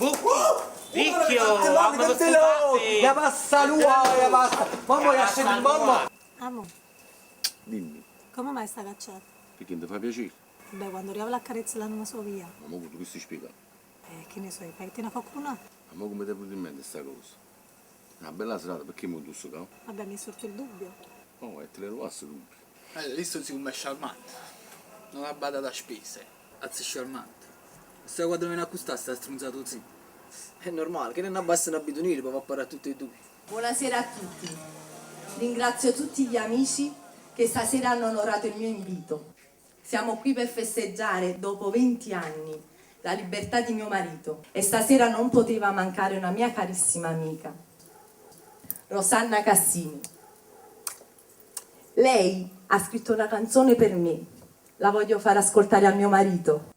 Vecchio, Mamma, che te lo, ya passa lui, ya passa. Mamma, ya scendere, mamma. Amo, Dimmi, come mai sta cacciata? perché ti fa piacere? Vabbè, quando arriva l'accarezza l'anima sua via. Ma mo tu che stai spiegando? Che ne so, fai che te ne fa una? Ma mo come ti è venuto in mente sta cosa? Una bella serata, perché mi intossicato? Vabbè, mi è sorto il dubbio. Oh, e te le rubasse dubbio. Visto si come è charmante. Non ha badato a spese. Anzi, charmante. Sta quando viene a costare sta stronzato zio. È normale, che non abbassa un'abitudine, poi va a parlare tutti e due. Buonasera a tutti. Ringrazio tutti gli amici che stasera hanno onorato il mio invito. Siamo qui per festeggiare, dopo 20 anni, la libertà di mio marito e stasera non poteva mancare una mia carissima amica, Rosanna Cassini. Lei ha scritto una canzone per me, la voglio far ascoltare a mio marito.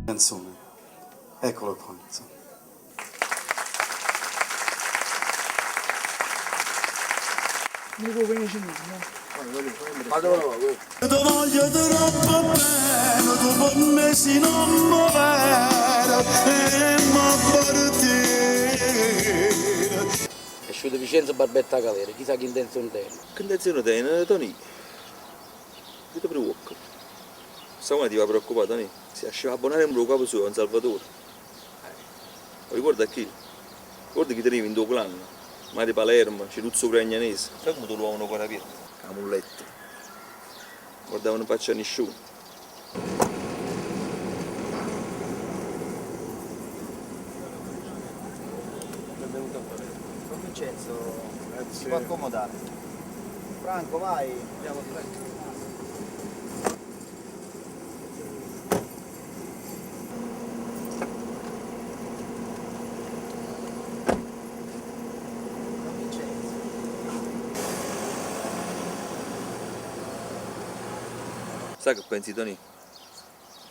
Canzone. Eccolo qua, insomma. Ti voglio troppo bene, tu per me sei non vero e m'appartiene. È uscito Vincenzo Barbetta a galera, chissà che intenzione tiene. Che intenzione tiene, Tony? Io ti preoccupo. Sta ti va preoccupato, Tony? Si lasciava abbonare un capo suo, un Salvatore. Ma ricorda chi? Ricorda chi tenevi in tuo clan? Ma di Palermo, Ciruzzo Gragnanese. Sai come te lo avevano ancora aperto? Camulletto. Guardavano in faccia a nessuno. Benvenuto a Palermo. Don Vincenzo, si può accomodare. Franco, vai. Andiamo, Franco. Don Vincenzo. Sai che pensi, Tony?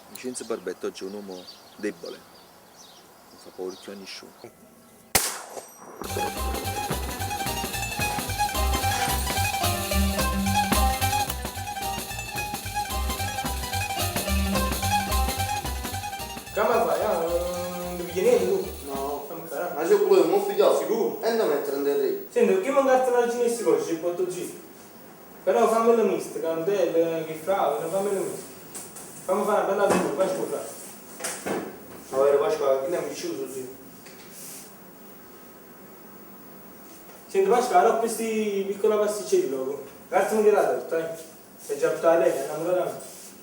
Vincenzo Barbetta oggi è un uomo debole. Non fa paura più a nessuno. pigliare. Sicuro? E non mettere in terreno. Senti, perché mi incarta una regina di queste cose, c'è il porto giro. Però fammelo misto, candele, che fravola, fammelo misto. Fammi fare una bella figura, vai scusa. Ma vero Pasquale, chi ne è chiuso zio? Senti Pasquale, dopo questi piccola pasticcella, grazie che la torta, eh. Sei già buttata lei, è innamorata me.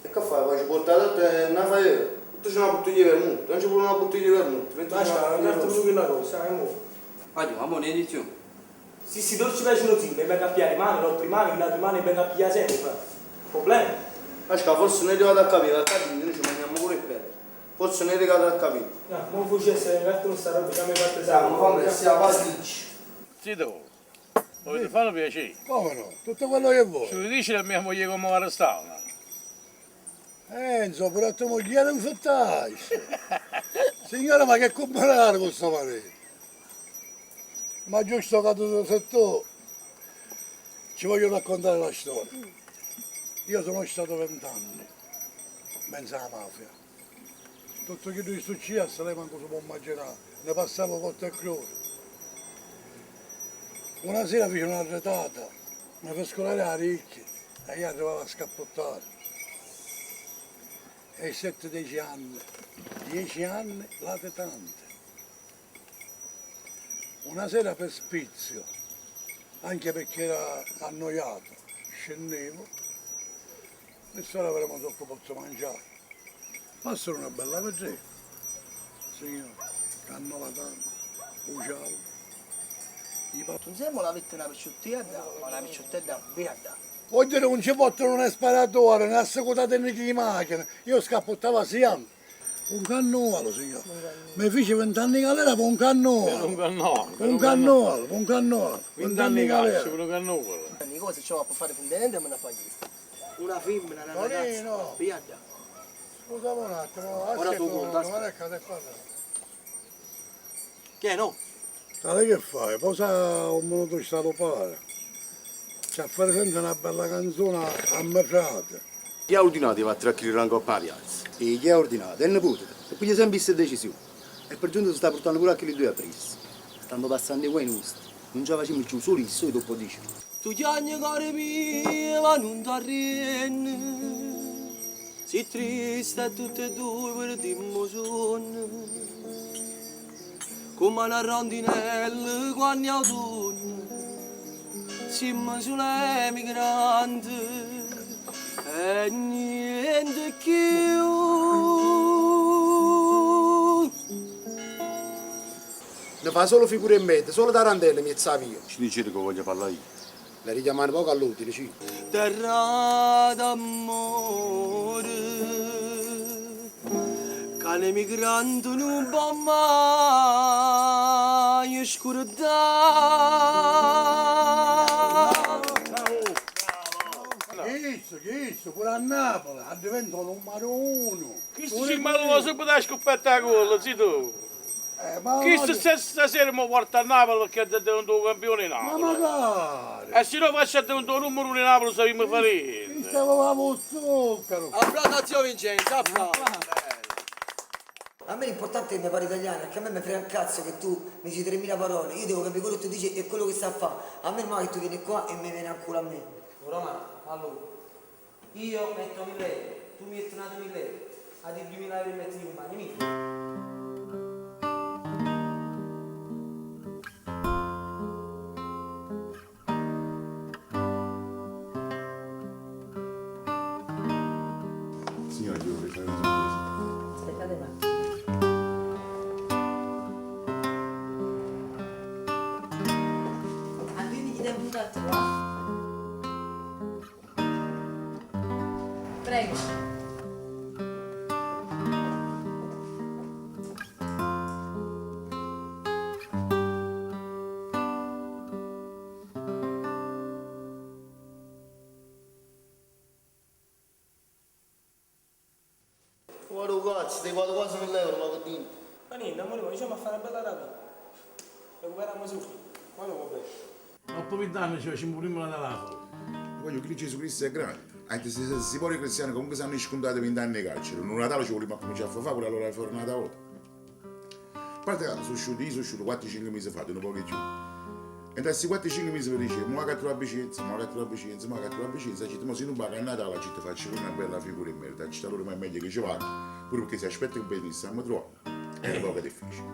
E che fai? Faccio portare la torta e non fai io. Tu c'è una bottiglia di vermouth, non c'è pure una bottiglia di vermouth. Metti Pasquale, non carta più quella cosa, eh, mo. Voglio, ma mo ne di più. Se si dolci piacciono zio, mi vengo a pigliare mano, l'altro mano, l'altro mano, mi vengo a pigliare sempre, fra. Problema? Pasquale, forse non è arrivato a capire, a capire, noi ci mangiamo pure il petto. Forse non è arrivato a capire. No, mo facesse, carta sta roba, già mi parte Dai, ma fammi sia pasticci. Zito, volete fare un piacere? Come no? Tutto quello che vuoi. Ci dice la mia moglie come arrestavano? Enzo, però tua moglie non fettasce. Signora, ma che comprare questo marito? Ma giusto che tu sei tu, ci voglio raccontare la storia. Io sono stato 20 anni, mezzo alla mafia. Tutto quello che è successo, lei manco si può immaginare. Ne passavo cotta e crudo. Una sera fece una retata, mi fece scolare la ricchia e io arrivavo a scappottare. E 7-10 anni, 10 anni latitante. Una sera per spizio, anche perché era annoiato, scendevo e sera avremmo troppo posso mangiare. Passano una bella vedretta, signore, cannova tanto, uciavo. Insieme la vette una picciottiera, ma una picciottella bella. Voglio dire, non ci portano né sparatore, né assicurate né di macchina. Io scappottavo sempre. Un cannolo, signore. Mi fece 20 anni in galera per un cannolo. Per un cannolo. per Un cannolo, un cannolo. 20 anni in di calcio, galera. per un cannolo. Ogni cosa c'ho può fare fondente me la fai. Una femmina, una ragazza, Tonino. bella. Scusa un attimo, Ora aspetta tu un conta, attimo, guarda che te parla. Che è no? Sai che fai? Posa un minuto ci sta pare. C'è a fare sempre una bella canzone a me frate. Chi ha ordinato di battere a chiudere ancora la piazza? E chi ha ordinato? È nipote. E piglia sempre queste decisioni. E per giunta si sta portando pure a quelli due a presto. Stanno passando i guai nostri. Non ce la facciamo più solo il solito dopo dice. Tu chiagni cuore mio, ma non ti arrendi. Sei triste e tutte e due per dimmo sonno. Come una rondinella quando è autunno. Siamo sulle migranti e niente più. Ne fa solo figure in mezzo, solo tarantelle mi sa via. Ci dice che voglio parlare io. La richiamano poco all'utile, sì. Terra d'amore, che l'emigrante non può mai scordare. Chissà, chissà, pure a Napoli diventa numero uno. Questo ci mi lo subito a scoppetta a culo, zito. Eh, ma Questo stasera mi porta a Napoli perché è diventato campione in Ma Napoli. magari! E se no faccio diventare numero uno in Napoli, sappiamo fare niente. Stavamo zucchero! Applauso a zio Vincenzo, applauso. A me l'importante è che mi parli italiano, perché a me mi frega un cazzo che tu mi dici 3000 parole, io devo capire quello che tu dici e quello che sta a fare. A me non è che tu vieni qua e mi vieni a culo a me. Romano, allora, io metto 1000 euro, tu metti un altro 1000 euro, a di 2000 euro metti i compagni miei. Signora, io vorrei fare una sorpresa. Aspettate un attimo. A lui mi chiede un altro, va? Prego. Guarda un cazzo, ti guardo quasi 1000 euro, ma che dito. Ma niente, amore, ma diciamo a fare una bella rapina. Recuperiamo subito. Quando va bene? Dopo 20 anni ci facciamo prima la Napoli. Voglio che Gesù Cristo è grande. Anche se, se, se i poveri cristiani comunque sanno scontati 20 anni di carcere, un Natale ci vogliamo cominciare a fare pure allora fuori una volta. A parte ca so' asciuto, io so' asciuto 4-5 mesi fa, nu poco 'e cchiù. E da questi 4-5 mesi mi dicevo, mo vaco a trovare Vicenza, mo vaco a trovare Vicenza, mo vaco a trovare Vicenza, ha detto, mo se non vaco a Natale, ci ti faccio pure una bella figura in merda, ha detto, allora ma è meglio che ci vado, pure perché se aspetta che venisse a mi trovare, è un poco difficile.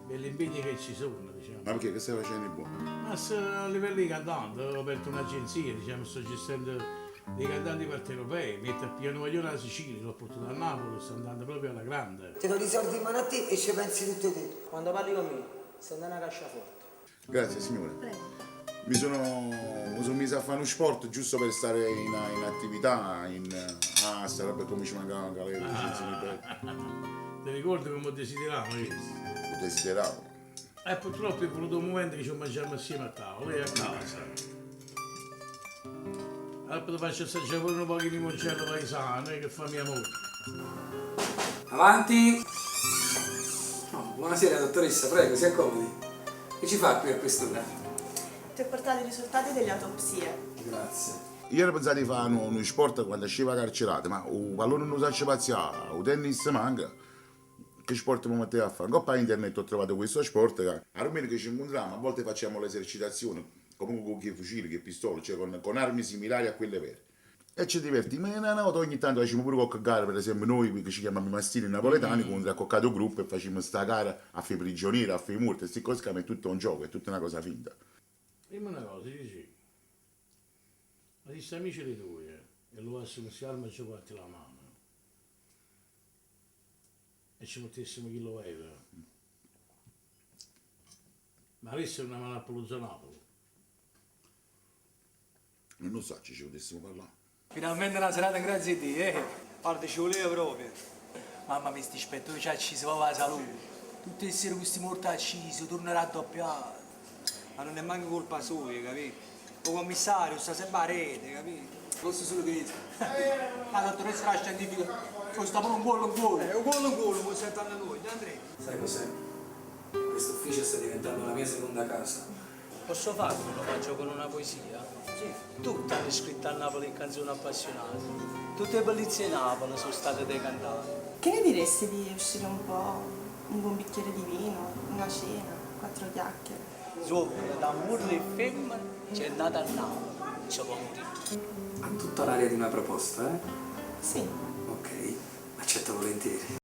Per gli impegni che ci sono, diciamo. Ma perché che stai facendo di buono? Ma se a livello di cantante, ho aperto un'agenzia, diciamo, sto gestendo dei cantanti partenopei, metto a piano guaglione la Sicilia, l'ho portato a Napoli, sto andando proprio alla grande. Ti do i soldi in mano a te e ci pensi tutto te. Quando parli con me, sei una casciaforte. Grazie signore. Mi sono, mi sono messo a fare uno sport giusto per stare in, in attività, in, ah, sarebbe come ci mancava in galera, Vincenzo Ripeto. Ti ricordi come desideravamo questo? Lo desideravo. E purtroppo è venuto un momento che ci mangiamo assieme a tavola, e a casa. Allora ti faccio assaggiare pure un po' di limoncello paesano eh, che fa mia moglie. Avanti! Oh, buonasera dottoressa, prego, si accomodi. Che ci fa qui a quest'ora? Ti ho portato i risultati delle autopsie. Grazie. Io ero pensato di fare uno, uno sport quando usciva carcerato, ma il pallone non sa pazziare, il tennis manca. Che sport mi mettevo a fare? In coppa internet ho trovato questo sport che a Rumeno che ci incontriamo, a volte facciamo l'esercitazione, comunque con chi fucili, che pistole, cioè con, con armi similari a quelle vere. E ci divertiamo, ma una volta ogni tanto facciamo pure qualche gara, per esempio noi che ci chiamiamo i mastini napoletani, mm. contro accoccato gruppo e facciamo sta gara a fare prigionieri, a fare morte, queste cose che è tutto un gioco, è tutta una cosa finta. Dimmi una cosa, dici. Ma se amici di tuoi eh, e lo assimo si arma e ci guardi la mano e ci mettessimo chi lo aveva. Ma avessero una mano a Paluzzo Napoli. Non lo so, ci ci potessimo parlare. Finalmente una serata in grazia di Dio, eh. Guarda, ci voleva proprio. Mamma mia, sti ispettori ci ha acceso proprio la salute. Tutte le sere questi morti accisi, tornerà raddoppiato. Ma non è manco colpa sua, capito? Il commissario sta sempre a rete, capito? Posso solo che La dottoressa la scientifica, costa proprio un culo un culo. Eh, un culo un culo, può sentire noi, Andrea. Sai cos'è? Questo ufficio sta diventando la mia seconda casa. Posso farlo un omaggio con una poesia? Sì. Tutta riscritta a Napoli in canzone appassionata. Tutte le bellezze di Napoli sono state decantate. Che ne diresti di uscire un po', un buon bicchiere di vino, una cena, quattro chiacchiere? Zucchero, d'amore e femmina, c'è nata a Napoli, ci può morire. Ha tutta l'aria di una proposta, eh? Sì. Ok, accetto volentieri.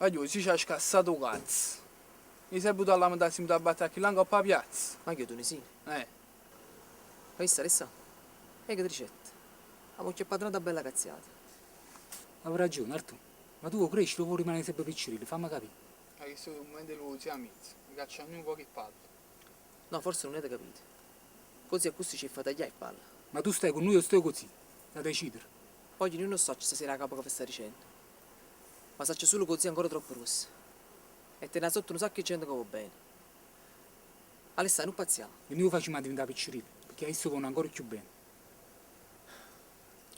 Guagliò, si ci ha scassato 'o cazzo. Mi sei buttato alla metà, si mi a battere a chi là 'ncoppa 'a piazza. Ma che tunisino? Eh. Questa, Alessà? E che ricetta? Abbiamo acchiappato un'altra bella cazziata. Avevo ragione, Artù. Ma tu vuoi crescere o vuoi rimanere sempre piccerino? Fammi capire. Ma che sono un momento lo zio amici, mi cacciano un po' che palle. No, forse non avete capito. Così a così ci fa tagliare il palla. Ma tu stai con noi o stai così? Da decidere. Poi io non so stasera la capo che sta dicendo. Ma saccio solo così ancora troppo rossa. E te ne sotto un sacco di gente che va bene. Alessà, non pazziamo. E noi lo facciamo diventare piccerino, perché adesso vanno ancora più bene.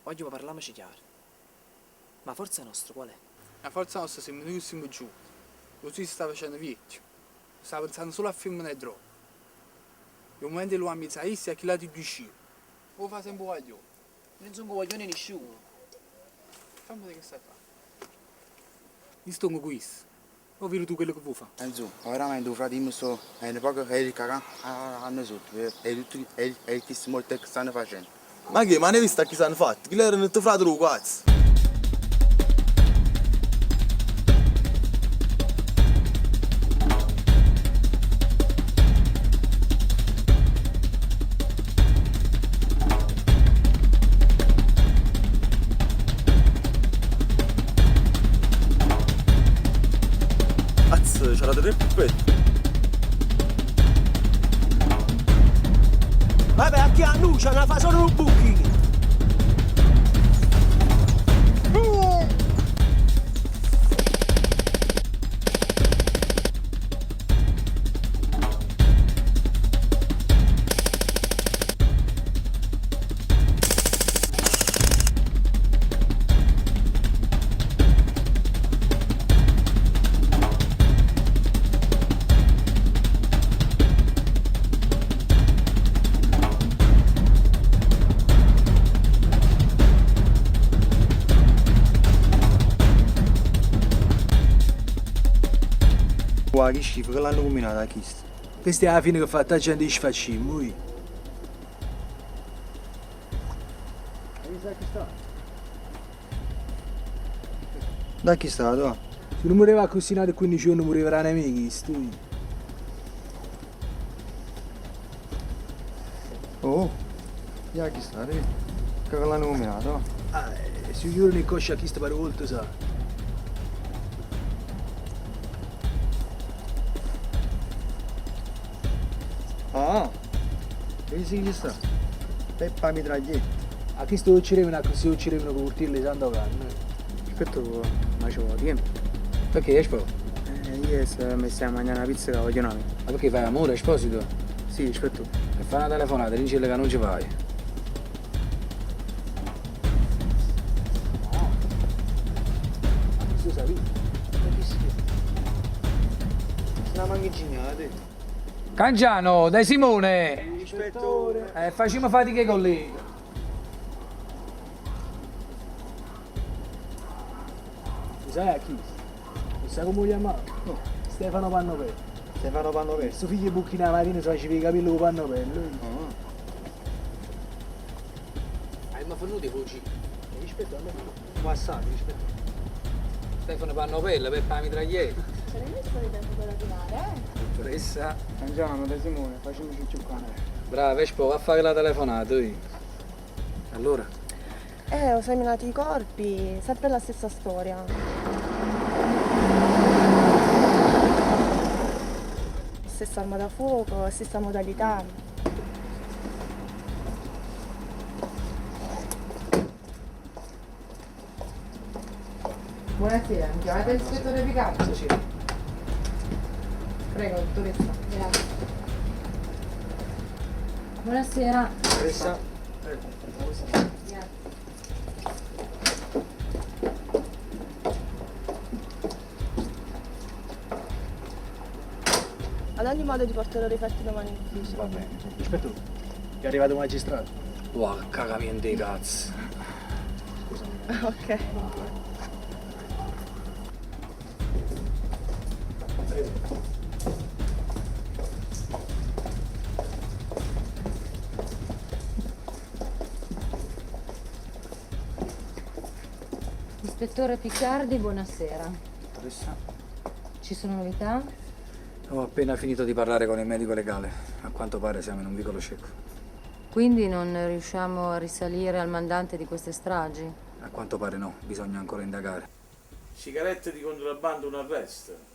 Oggi parliamoci chiaro. Ma forza nostra qual è? La forza nostra siamo noi che siamo giù. Lo zio si sta facendo vecchio. Sta pensando solo a film e droga. Il momento lo ammizza e a chi là ti dice. Lo fa sempre guaglione. Non sono guaglione nessuno. Fammi vedere che stai a fare. Io sto con questo. O vedi tu quello che vuoi fare. Enzo, veramente un fratello sto è un poco che il cacà hanno sotto e tutti e e che si molto che stanno facendo. Ma che? Ma ne hai visto chi stanno fatti? Chi erano il tuo fratello cazzo? Cazzo, c'era tre puppetti. Vabbè, a chi annuncia, una fa solo un buchino. Guarda che schifo che l'hanno combinato a chi? Questa è la fine che fa la gente di sfacimmo. Hai visto chi sta? Da chi sta, tu? Se non moriva così nato 15 giorni moriva nemico, sto. Oh, ya chi sta, che l'hanno combinato? Ah, se io non coscia chi sta per volta sa. Ah, vedi chi sta? Peppa mitraglietta. A chi sto uccidendo così uccidendo con urtirle santo canno. Aspetta, ma ci vuole tempo. Perché, Espo? Io se mi stai a mangiare una pizza che voglio una. Ma perché fai amore, Esposito? Sì, aspetta. E fai una telefonata, dici che non ci vai. Ma questo sapi? Ma chi si Se la mangi ingegnate. Cangiano, dai Simone! Ispettore. Facciamo fatica con lei. Sai a chi? Non sai come lo chiamava? No. Stefano Pannopello. Stefano Pannopello. Suo figlio bucchina la mattina si faceva i capelli con Pannopello. Hai ma fornuto i fucili? Ispettore, passato, ispettore. Stefano Pannopello, Peppa la mitraglietta. Ce l'hai messo di tempo per arrivare, eh? Dottoressa. Cangiano, da Simone, facciamoci più cane. Brava, Espo, va a fare la telefonata. Io. Allora? Ho esaminato i corpi, sempre la stessa storia. Stessa arma da fuoco, stessa modalità. Buonasera, mi chiamate l'ispettore Picasso? Sì. Prego, dottoressa. Grazie. Buonasera. Dottoressa. Grazie. Ad ogni modo ti porterò i referti domani in ufficio. Va bene. Ispettore, è arrivato un magistrato. Wow, cagamiento di cazzo. Ok. Ispettore Piccardi, buonasera. Dottoressa. Ci sono novità? Ho appena finito di parlare con il medico legale. A quanto pare siamo in un vicolo cieco. Quindi non riusciamo a risalire al mandante di queste stragi? A quanto pare no, bisogna ancora indagare. Sigarette di contrabbando, un arresto.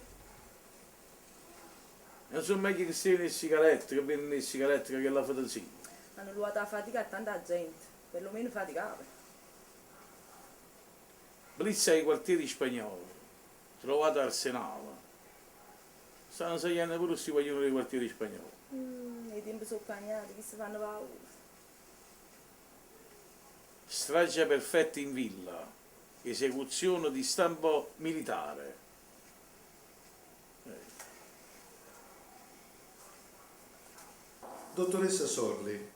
Non sono meglio che stiano le sigarette, che vendono le sigarette che la fantasia. Hanno luato la fatica a tanta gente, perlomeno faticava. Blitz ai quartieri spagnoli, trovato arsenale. Stanno scegliendo pure questi guaglioni dei quartieri spagnoli. I tempi sono cambiati, chi si fanno paura. Strage perfetta in villa, esecuzione di stampo militare. Dottoressa Sorli,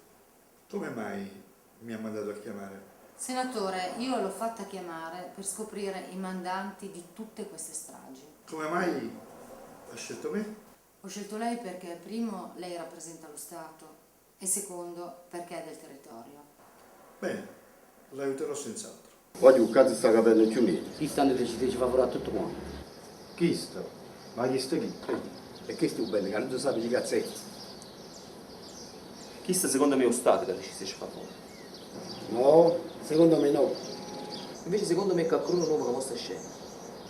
come mai mi ha mandato a chiamare? Senatore, io l'ho fatta chiamare per scoprire i mandanti di tutte queste stragi. Come mai ha scelto me? Ho scelto lei perché, primo, lei rappresenta lo Stato e secondo, perché è del territorio. Bene, l'aiuterò senz'altro. Voglio un cazzo sta capendo più niente. Chi stanno decidendo di fare tutto quanto? Chi sto? Ma chi sto chi? E questo è bello, che non si sa chi cazzo è. Chi sta secondo me è lo Stato che decide se fa fuori. No, secondo me no. Invece secondo me è qualcuno nuovo che mostra scena.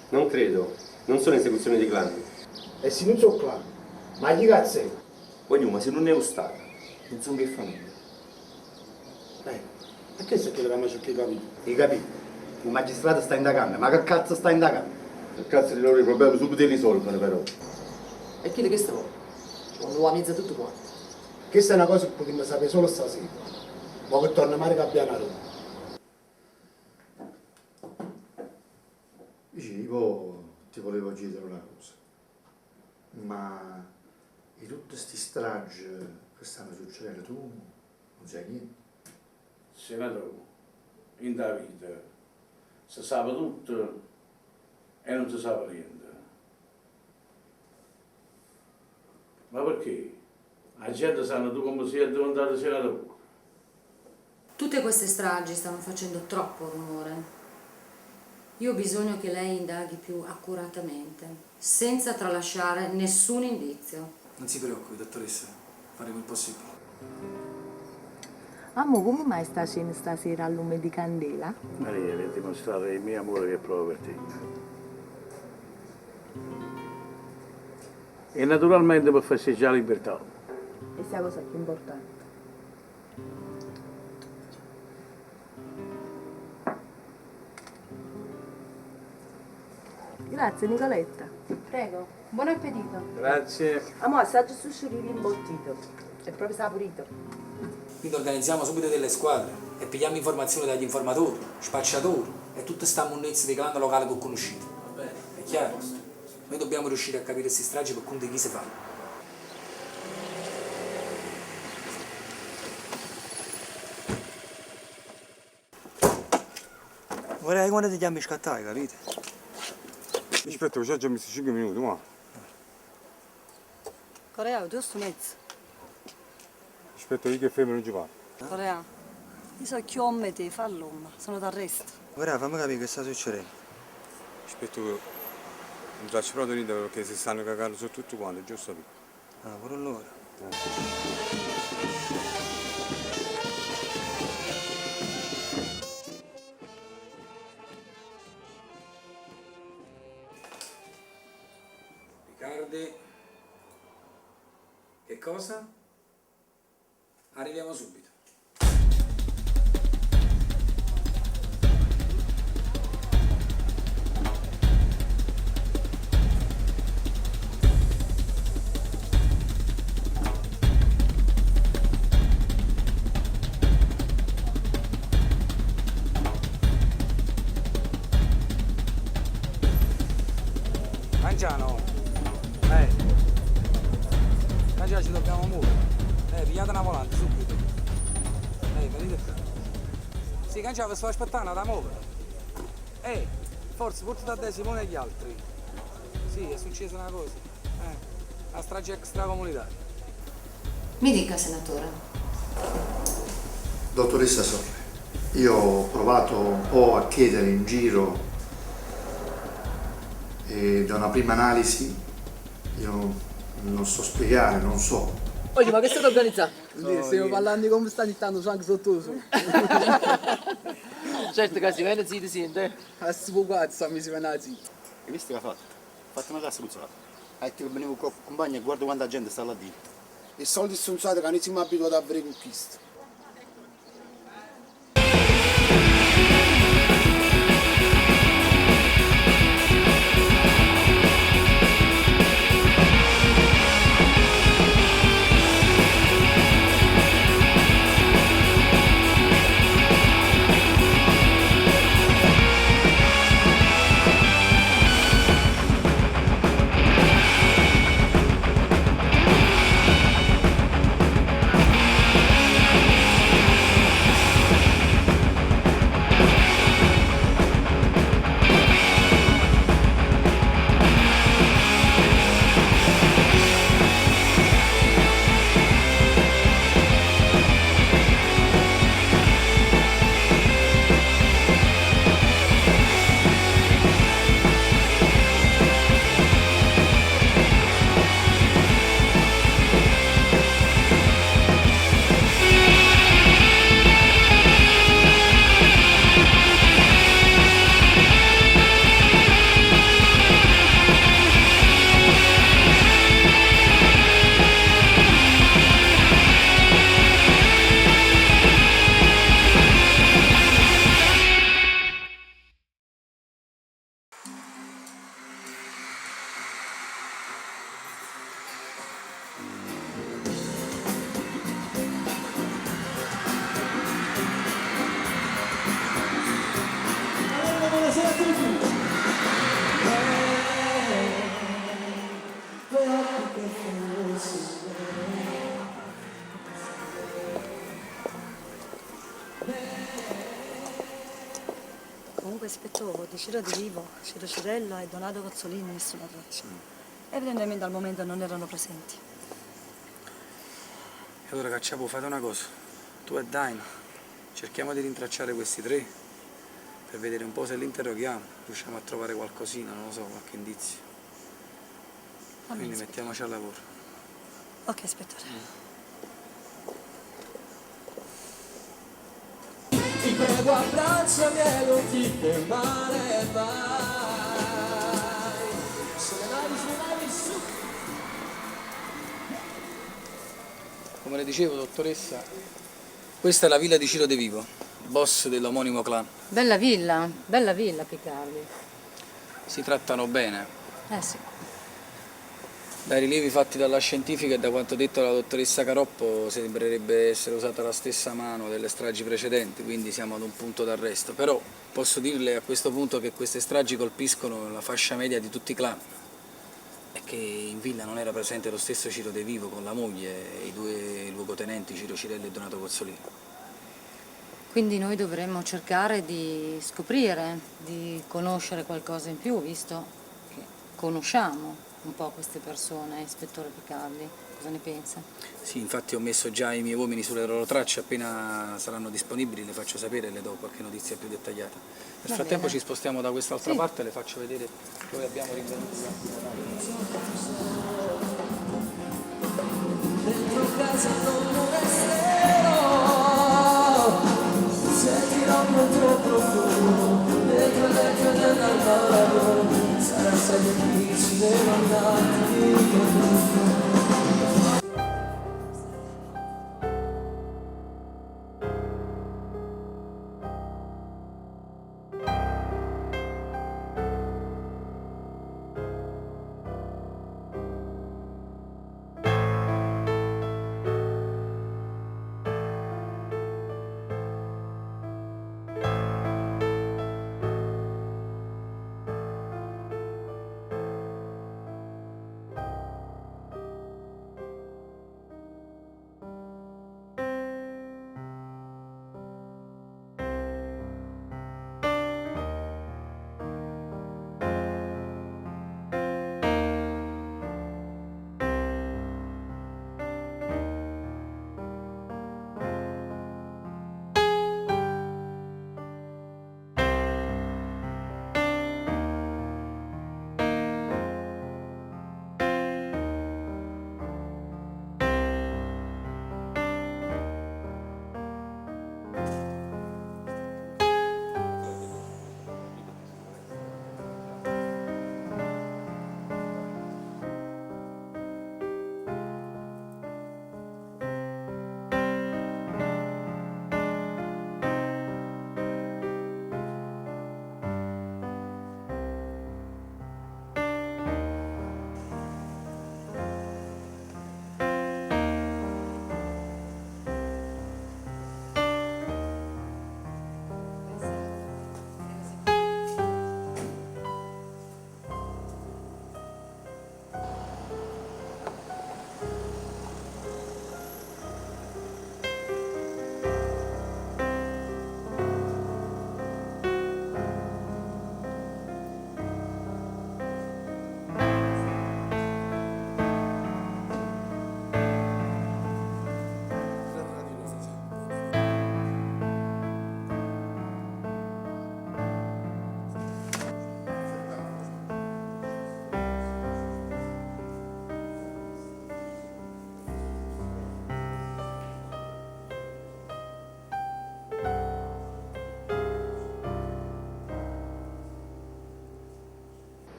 Non credo, non sono esecuzioni di clan. E se non sono clan, ma chi cazzo è? Voglio, ma se non è lo Stato, non sono che famiglia. E questo è quello che mi cerchi di capire. Hai capito? Un magistrato sta indagando, ma che cazzo sta indagando? Il cazzo di loro i problemi subito li risolvono però. E chi che sta vuole? Ci vanno la mezza tutto quanto. Questa è una cosa che potremmo sapere solo stasera. Ma che torna Mario Gabbiano a Roma. Dici, io ti volevo chiedere una cosa. Ma di tutte queste stragi che stanno succedendo, tu non sai niente? Senatore, in da vita si sa tutto e non si sa niente. Ma perché? La gente sa tu come sei diventato senatore. Tutte queste stragi stanno facendo troppo rumore. Io ho bisogno che lei indaghi più accuratamente, senza tralasciare nessun indizio. Non si preoccupi, dottoressa, faremo il possibile. Amore, come mai sta cena stasera al lume di candela? Maria, per dimostrare il mio amore che provo per te. E naturalmente per festeggiare la libertà. E sta cosa più importante. Grazie Nicoletta. Prego, buon appetito. Grazie. Amore, assaggio sushi imbottito. È proprio saporito. Quindi organizziamo subito delle squadre e pigliamo informazioni dagli informatori, spacciatori e tutta sta monnezza di clan locale che conoscete. È chiaro? Noi dobbiamo riuscire a capire queste stragi per conto di chi si fa. Vorrei quando ti chiami scattare, capito? Aspetta, ci ho già messo 5 minuti, ma. Corea, giusto mezzo. Aspetta, io che fermo non ci va. Corea, io so chi uomo te, fa l'uomo, sono d'arresto. Vorrei fammi capire che sta succedendo. Aspetta, non faccio proprio niente perché si stanno cagando su tutto quanto, giusto? Ah, pure allora. Riccardi, che cosa? Arriviamo subito. Mangiano. Mangiano, ci dobbiamo muovere. Pigliate una volante subito. Venite qua. Sì, Cangiano, vi sto aspettando da muovere. Forse portate da Simone e gli altri. Sì, è successa una cosa. La strage extracomunitaria. Mi dica, senatore. Dottoressa Sorre, io ho provato un po' a chiedere in giro E da una prima analisi io non so spiegare, non so. Oggi ma che state organizzando? Stiamo parlando di come stanno ittando sangue sotto su. Certo che si viene zitto, sente. A si può cazzo, mi si viene zitto. Hai visto che ha fatto? Ha fatto una cassa puzzata. Ha detto che venivo con il compagno e guarda quanta gente sta là dentro. I soldi sono stati che non siamo abituati a avere con questo. Buonasera a tutti! Comunque, ispettore, di Ciro Di Vivo, Ciro Cirello e Donato Cozzolini nessuna traccia. Evidentemente al momento non erano presenti. E allora Cacciapo fate una cosa, tu e Daino, cerchiamo di rintracciare questi tre per vedere un po' se li interroghiamo, riusciamo a trovare qualcosina, non lo so, qualche indizio. Va bene, Quindi ispettore. mettiamoci al lavoro. Ok, ispettore. Ti prego abbracciami e non ti fermare mai. Sulle navi, sulle navi, su. Come le dicevo, dottoressa, questa è la villa di Ciro De Vivo, boss dell'omonimo clan. Bella villa Picardi. Si trattano bene. Eh sì. Dai rilievi fatti dalla scientifica e da quanto detto dalla dottoressa Caroppo sembrerebbe essere usata la stessa mano delle stragi precedenti, quindi siamo ad un punto d'arresto. Però posso dirle a questo punto che queste stragi colpiscono la fascia media di tutti i clan e che in villa non era presente lo stesso Ciro De Vivo con la moglie e i due luogotenenti Ciro Cirelli e Donato Cozzolino. Quindi noi dovremmo cercare di scoprire, di conoscere qualcosa in più, visto che conosciamo un po' queste persone, ispettore Picardi. Cosa ne pensa? Sì, infatti ho messo già i miei uomini sulle loro tracce, appena saranno disponibili le faccio sapere e le do qualche notizia più dettagliata. Nel Va frattempo bene. ci spostiamo da quest'altra Sì. parte e le faccio vedere dove abbiamo rinvenuto Dentro casa non resterò Se ti rompo il tuo profumo Dentro il letto dell'armadio Sarà assai difficile mandarti via.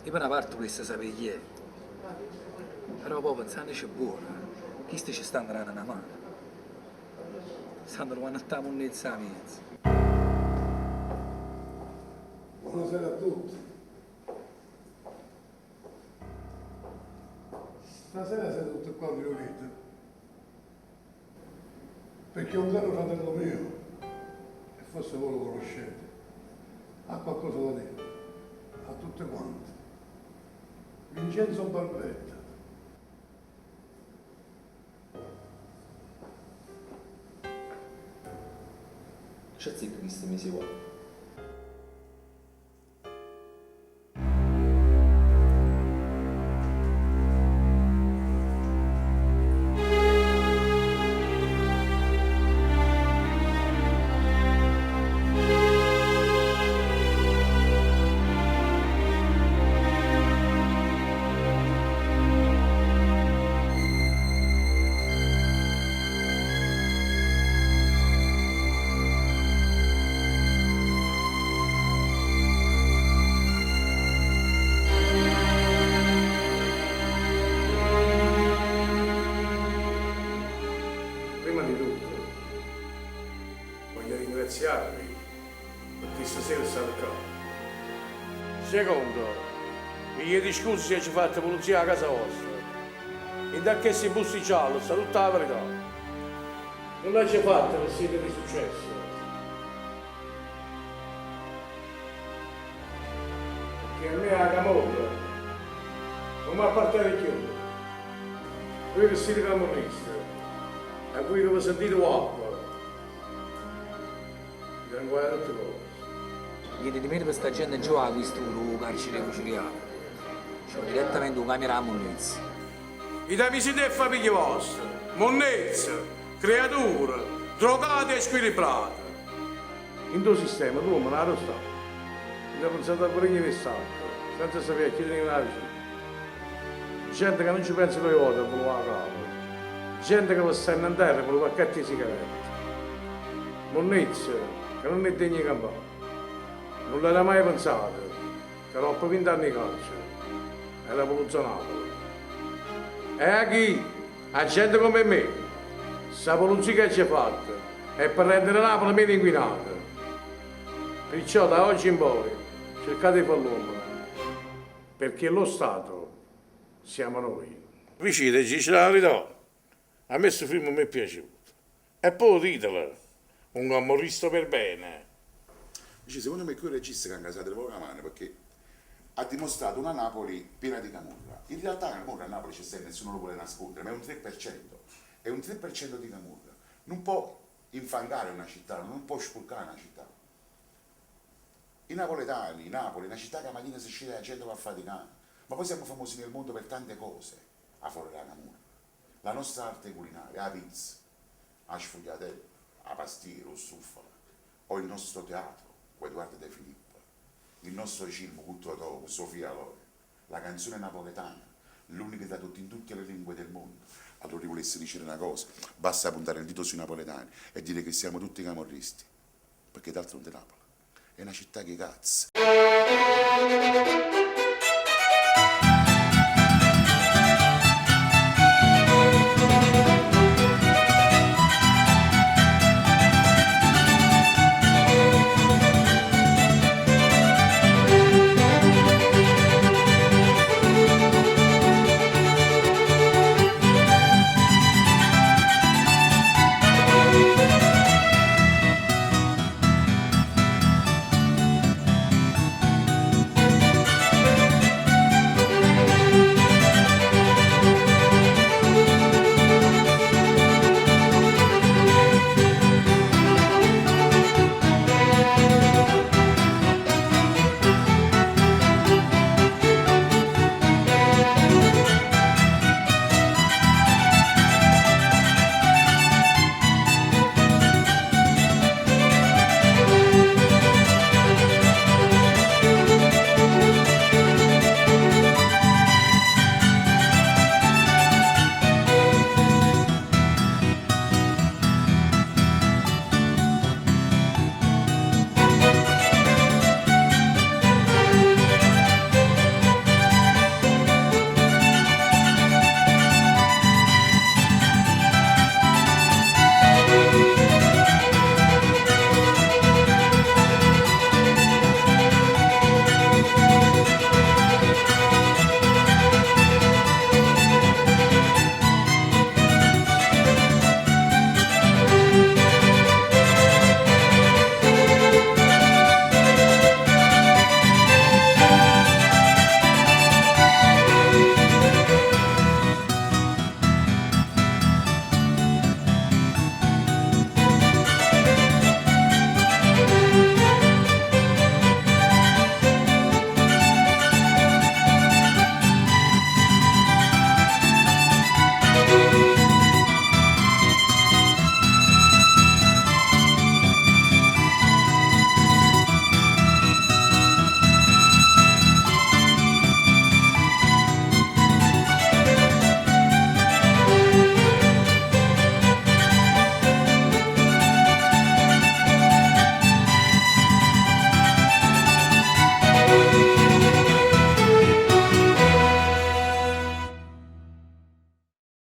Io pe na parte vulesse sapè chi è. Però poi pensandoci buono, chisti ce stanno danno na mano. Stanno luvanno tutta 'a munnezza 'a miezo. Buonasera a tutti. Stasera siete tutti qua riuniti perché un caro fratello mio, e forse voi lo conoscete, ha qualcosa da dire a tutte quanti. Vincenzo Barbetta. C'azzecca chisti mesi qua. Prima di tutto voglio ringraziarvi perché stasera state qua. Secondo, vi chiedo scusa se ci fate pulizia a casa vostra. E da che si bussi giallo sta tutta la verità. Non l'hai fatta per siete di successo. Perché a me la camorra non mi appartiene più. Voi che siete camorristi, e voi che vi sentite guappo, vi inguaiate tutte cose. Chiede di mettere questa gente giù a questura, 'o carcere 'e Pucireale. Cioè direttamente 'o camion 'a munnezza. I amici e famiglie vostre, monnezza, creature, drogate e squilibrate. In tuo sistema tu non la sta. Mi pensato a prendere il sacco, senza sapere chi teneva la vicina. Gente che non ci pensa due volte a volare a capo. Gente che va stare in terra per un pacchetto di sigarette. Monnezza, che non è degna di campare. Non l'era mai pensato, che dopo 20 anni di carcere era voluto Napoli. E a chi? A gente come me, sta polizia che ci ha fatto è per rendere Napoli meno inquinata. Perciò da oggi in poi cercate di far l'uomo, perché lo Stato siamo noi. Vicino, dice la verità, a me questo film mi è piaciuto. E poi ditelo, un camorrista per bene. Dice, secondo me qui il regista che ha incasato le poche mano perché ha dimostrato una Napoli piena di camorra. In realtà la camorra a Napoli c'è sempre, nessuno lo vuole nascondere, ma è un 3%. È un 3% di camorra. Non può infangare una città, non può spurgare una città. I napoletani, Napoli, è una città che la mattina si scende la gente va a faticare, ma poi siamo famosi nel mondo per tante cose, a fuori della camorra. La nostra arte culinaria, la pizza, la sfogliatella, la pastiera, lo stufa, o il nostro teatro, con Edoardo De Filippo, il nostro cinema con Totò, con Sofia Loren, la canzone napoletana, l'unica tradotta in tutte le lingue del mondo. Allora io volessi dire una cosa, basta puntare il dito sui napoletani e dire che siamo tutti camorristi, perché d'altronde Napoli è una città che cazzo.